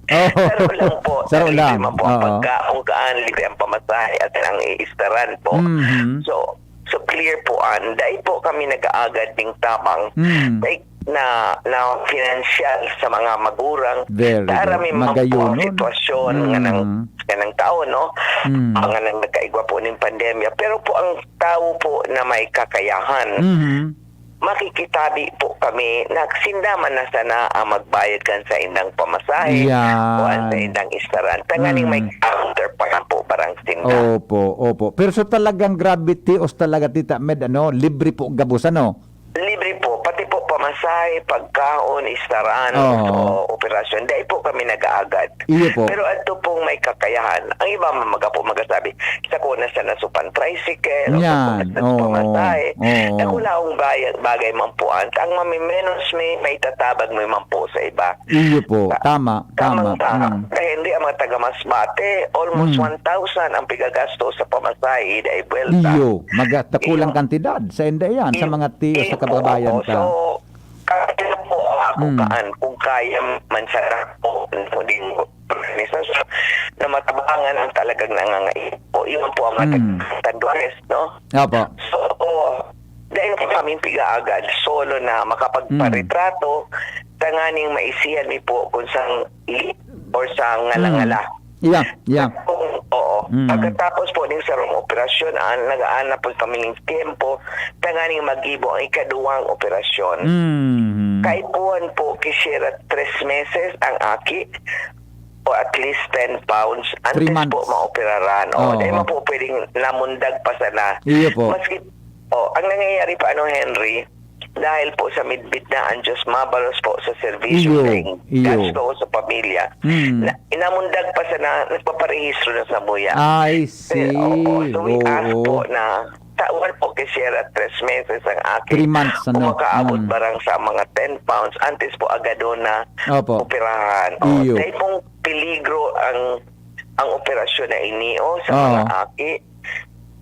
Oo. Saro lang po. Saro Libre lang. man po ang Oo. pagkaon, kaan, libre ang pamasahe, asin ang iistaran po. Mhm. So, so clear po, an, dai po kami nag-aagad ning tabang. Mm. Like, na, na financial sa mga magurang. Very Sa good. arami man po ang Magayonon. sitwasyon nga nang, Mm. nga nang taon, no? Mm. Mga nang nagkaigwa po ning pandemya. Pero po ang tawo po na may kakayahan, Mhm. makikitabi po kami na sinda man na sana ang magbayad kan saindang pamasahe Yan. o ang saindang istaran. Tanganing may Mm. counter pa lang po barang sinda. Opo, opo. Pero sa talagang grabe, tios talaga, Tita Med, ano, libre po gabos, ano? Libre po, pati po pamasahe, pagkaon, istaran, Oo. o operasyon. Dai po kami nag-aagad. Iyo po. Pero adto pong may kakayahan, ang iba man maga po magasabi, "Sako na sana supan tricycle, o Yan. sako na sana supan Oo. pamasahe." Oo. Dakulaong bagay, bagay man po, an, ang mamimenos mi, maitatabang mi man po sa iba. Iyo po. Ta-, Tama, tama. tamang-tama. Mm. Kaya hindi ang mga taga Masbate, almost Mm. one thousand ang pigagastos sa pamasahe, ida ay buwelta. Iyo, maga-, dakulang Iyo. kantidad. Sa inda yan, sa Iyo. mga tiyo, sa Iyo po, kababayan oo. ta. So, kaya po ang ako Mm. kaan, kung kaya man sana po, kung di mo organisasyon na matabangan ang talagang nangangaipo. Iyon po ang Mm. matag-, no? Opo. So, dahil po kaming pigaagad, solo na makapagparetrato, Mm. tanganing maisihan mi po kung sang ili or sang Mm. ngala-ngala. Yeah, yeah. Kung, oo. Mm. Pagkatapos po ning sarong operasyon, an, nag-aanap po kami ning tiyempo, tanganing magibo ang ikaduwang operasyon. Mm. Kaipuhan po, kisiera tres meses ang aki, o at least ten pounds, Three antes po months. maoperaran. O, Oo. dahil man po pwedeng namundag pa sana. Iyo po. Maski, o, ang nangyayari pa, ano, Henry, dahil po sa midbit na ang Diyos mabalos po sa serbisyo Iyo, ng iyo. gasto sa pamilya, Mm. na, inamundag pa sana, nagpaparehistro na sa muya. I see. Pero, oo, so we ask Oo. po na, tawan po kisiera tres meses ang aki. Three months, Kung ano? makaabot Mm. barang sa mga ten pounds, antes po agado na Opo. operahan. O, Iyo. dahil pong peligro ang, ang operasyon na ini, o, sa Oo. mga aki.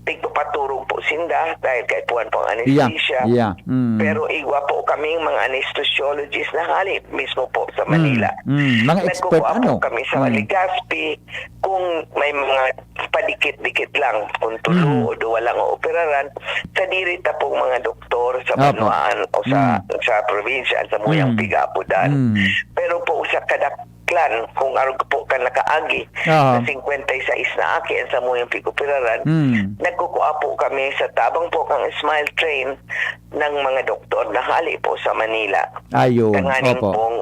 Tigpapaturog po sinda dahil kaipuhan po ang Yeah, anesthesia. yeah. Mm. Pero igwa po kaming mga anesthesiologist na hali mismo po sa Mm, Manila. mm. Mga expert, Nagkukuha po ano? kami sa Mm. Legazpi kung may mga padikit-dikit lang, kung tulo Mm. o duwa lang o operaran, sa diri ta pong mga doktor sa Opo. banwaan o sa, Mm. sa probinsya, sa muyang Mm. pigapudan. Mm. Pero po sa kada Clan, kung arog po kan nakaagi, Aha. na singkwenta y seis na aki, ang samuyang pig-operaran, Hmm. nagkukua po kami sa tabang po kang Smile Train ng mga doktor na hali po sa Manila. Ayun, Tanganing opo. pong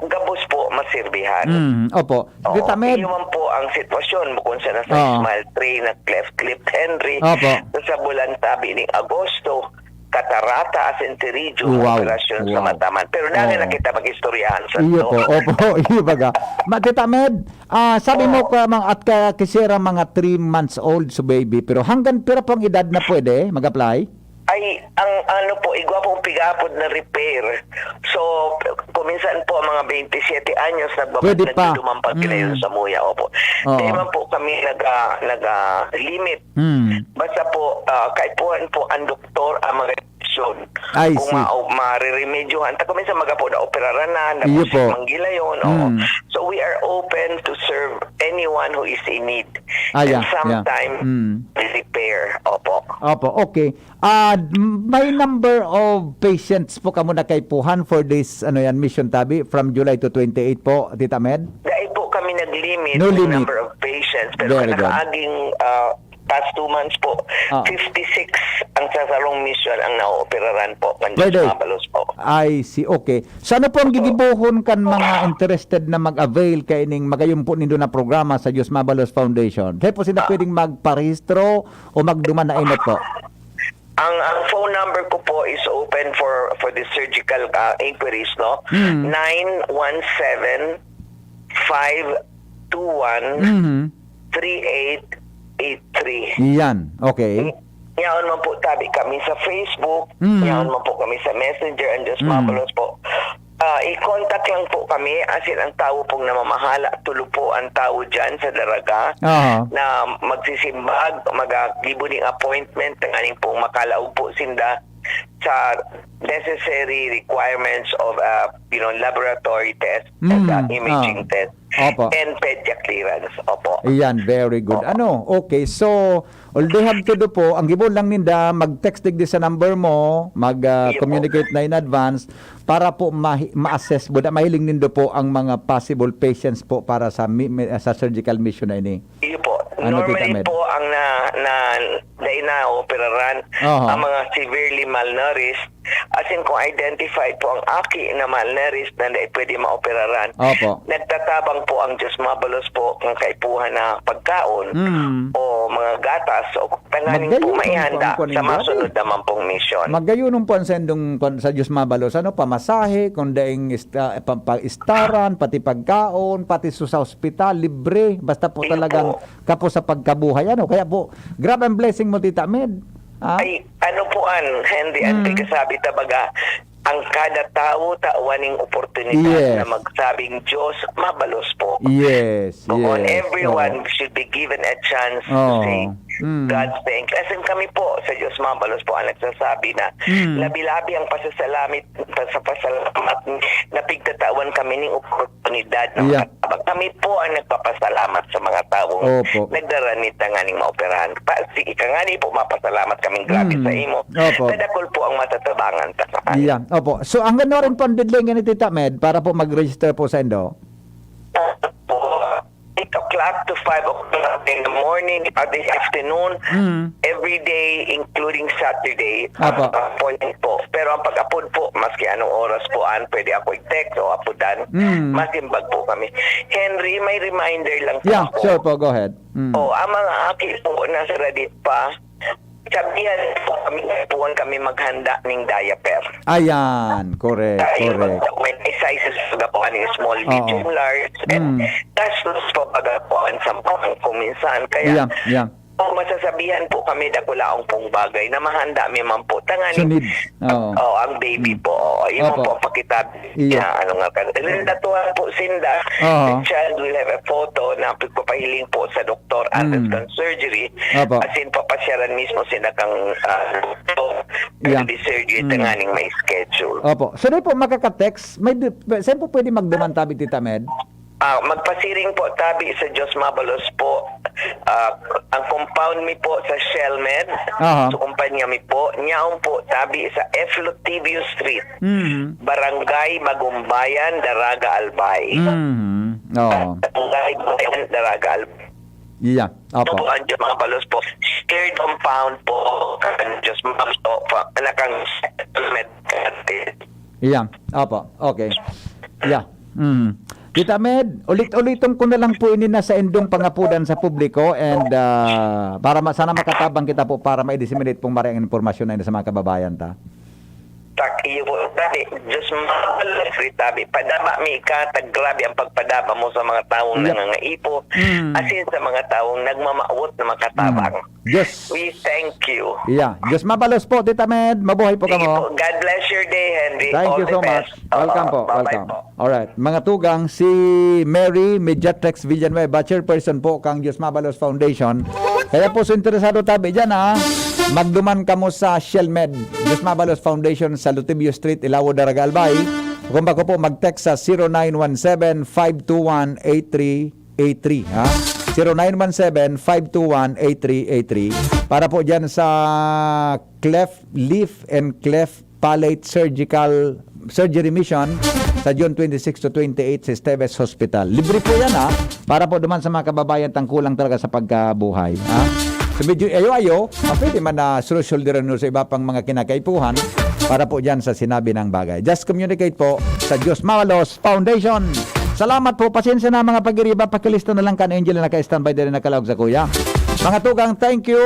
gabos po masirbihan. Mm, opo. Oo, Tita Med. Iyo man po ang sitwasyon, bukon sa nasa Oo. Smile Train, na cleft lip Henry, Opo. sa bulan tabi ning Agosto, katarata asin pterygium Wow. operasyon sa Wow. mata man. Pero dahil Oo. na kita mag-istoryahan sa Iyo to. po, opo, iyo baga. Ma, Tita Med, ah, sabi mo Oo. ka, mga, at ka, kisera mga three months old so baby, pero hanggang pira pong edad na pwede mag-apply? Ay, ang ano po, igwa pong pigapod na repair. So, kuminsan po, mga twenty-seven anyos, nagbabad, Pwede pa. nagduduman pa sila yun Mm. sa muya, opo. Oo. Di man po kami naga-, naga-limit. Mm. Basta po, ah, kaipuhan po ang doktor ang mga desisyon. I Kung see. ma-, o, mariremedyohan. Ta, kuminsan magapo na operaran na, na Iyo po. manggilayon, oo. Mm. So, we are open to serve anyone who is in need. Ah, And yeah, yeah. sometimes, Mm. repair. Opo. Opo, okay. Ah, may number of patients po kamo na kaipuhan for this, ano yan, mission tabi, from July to twenty-eight po, Tita Med? Dai po kami nag-limit No sa limit. number of patients, pero Very good. nakaaging, ah, past two months po, Ah. fifty-six ang sa sarong mission ang naooperaran po, kan Pwede. Diyos mabalos po. I see, okay. So, ano po ang Opo. gigibohon kan mga interested na mag-avail kaining magayon po nindo na programa sa Diyos Mabalos Foundation? Kaya po sila Ah. pwedeng magparehistro o magduman na inot po? Ang, ang phone number ko po is open for, for the surgical, ah, inquiries, no? Mm. Nine one seven, five two one, Mhm. three eight eight three. Yan, okay. Yaon man po tabi kami sa Facebook, Mm. yaon man po kami sa Messenger, and just Mm. mabalos po. Ah, i-contact lang po kami, as in, ang tawo pong namamahala, tulo po ang tawo dyan sa Daraga Aha. na magsisimbag, magagibo ning appointment, tanganing pong makalaog po sinda sa necessary requirements of, ah, you know, laboratory test and, ah, Mm, imaging ah. test Opo. and pedia clearance. Opo. Ayan, very good. Opo. Ano, okay, so, all they have to do po, ang gibo lang ninda, mag-text digdi sa number mo, mag, ah, Iyo po. communicate na in advance para po mahi-, ma-assess po, da-, mahiling nindo po ang mga possible patients po para sa mi-, mi-, sa surgical mission na ini. Iyo po. Ano, Tita Normally Med? po, ang na, na, dai na operaran, Aha. ang mga severely malnourished, as in, kung identified po ang aki na malnourished na dai pwede maoperaran, Opo. nagtatabang po ang Diyos mabalos po kung kaipuhan na pagkaon Mm. o mga gatas o tanganing po Magayon po maihanda ang kuwan, sa kuwan, masunod kuwan. naman pong misyon. Magayon po ang sendong kuwan sa Diyos mabalos, ano, pamasahe, kung daing ista-, pa-, pa-istaran, pati pagkaon, pati su-, sa ospital, libre. Basta po Iyo talagang po. kapo sa pagkabuhay, ano? Kaya po, grabe ang blessing mo, Tita Med. Ah? Ay, ano po, an, Henry, an Hmm. pigkasabi ta baga, ang kada tawo tawan ning oportunidad Yes. na magsabing, "Diyos, mabalos po." Yes, Bukon, yes. everyone Oo. should be given a chance to Oo. say, Mm. "God, thank you." As in, kami po, sa Diyos mabalos po, ang nagsasabi na, Mm. labi-labi ang pasasalamit, sa pasalamat, na pigtatawan kami ning oportunidad na Yeah. makatabang. Kami po ang nagpapasalamat sa mga tawong Opo. nagdara nita nganing maoperahan. Pa, si, ika ngani po, mapasalamat kaming grabe Mm. sa imo. Opo. Sa dakul po ang matatabangan ta sa kanya. Yeah. Opo. So, hanggang na rin po ang deadline ni Tita Med para po mag-register po sa indo? Opo. Eight o'clock to five o'clock in the morning, at the afternoon, Mm. every day, including Saturday, Apo. ah, appointment po. Pero ang pag-apod po, maski anong oras po, an, pwede ako i-text o apodan, Mm. masimbag po kami. Henry, may reminder lang po Yeah, ako. sure po, go ahead. Mm. Oh, ang mga aki po nasa Radit pa, sabihan po kami, puwan kami maghanda ning diaper. Ayan, correct, Ayun, correct. may sizes baga po, ano, small, Oo. medium, large, and Mm. gastos po baga po ang sampang kuminsan. Kaya, Yeah, yeah. kung masasabihan po kami, dakulaon pong bagay na mahanda mi man po. Tanganing, Sunod. Oo. oh, ang baby Mm. po, oo, yun Opo. po ang pakitabi Iya. niya, ano nga, kan-, nagdatuhan po sinda, Oo. the child will have a photo na pagpapahiling po sa doktor, Mm. under surgery, Opo. as in, papasyaran mismo sila kang, ah, doktor, Yeah. the surgery, Mm. tanganing may schedule. Opo. So, di po makaka-text, may di-, saan po pwede magduman tabi, Tita Med? Ah, magpasiring po tabi sa Diyos mabalos po. Ah, ang compound mi po sa Shellmed, Aha. sa kumpanya mi po, nyaon po tabi sa F. Lotivio Street, Mhm. Barangay Bagumbayan, Daraga, Albay. Mhm. Oo. Ang guide mo yan, Daragal. Yeah. Opo. Ang Diyos mabalos po. Share compound po. Ang Diyos mabalos po. Nakang settlement. Yeah. Opo. Okay. Yeah. Mm. Tita Med, ulit-uliton ko na lang po ini na sa indong pangapudan sa publiko and ah, para ma- sana makatabang kita po para ma-disseminate pong maray ang impormasyon na ini sa mga kababayan ta. Tak iyo po. Tabi, Diyos mabalos, Tabi. Padama mi ka, tag grabe ang pagpadama mo sa mga taong Yeah. nangangaipo. Mm. Asin sa mga taong nagmamawot na makatabang. Diyos. We thank you. Yeah. Diyos mabalos po, Tita Med. Mabuhay po Sige kamo. po. God bless your day, Henry. Thank All you the so best. much. Welcome Oo, po. bye-bye Welcome. po. Alright. Mga tugang, si Mary Mediatrex Villanueva, chairperson po kang Diyos Mabalos Foundation. Kaya po, so interesado tabi dyan ha, magduman kamo sa Shell Med, Diyos Mabalos Foundation sa Lutibio Street, Ilawo, Daraga, Albay. Kung bako po, mag-text sa zero nine one seven, five two one, eight three eight three, ha? Zero nine one seven, five two one, eight three eight three. Para po dyan sa cleft lip and cleft palate surgical surgery mission sa June twenty-six to twenty-eight sa Esteves Hospital. Libre po yan, ha? Para po duman sa mga kababayan tang kulang talaga sa pagkabuhay, ha? So medyo ayo-ayo, ah, pwede man na shoulder nyo sa iba pang mga kinakaipuhan para po dyan sa sinabi ng bagay. Just communicate po sa Diyos Mabalos Foundation. Salamat po. Pasensya na mga pag-iriba. Pakilista na lang kan Angel na naka-standby diri nakalaog sa kuya. Mga tugang, thank you.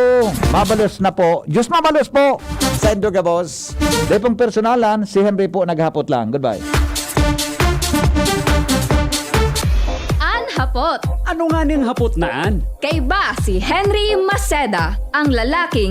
Mabalos na po. Diyos mabalos po. Sa Indo Gabos. Dahil pong personalan, si Henry po naghapot lang. Goodbye. An hapot. Ano nga ning hapot na an? Kaiba si Henry Maceda, ang lalaking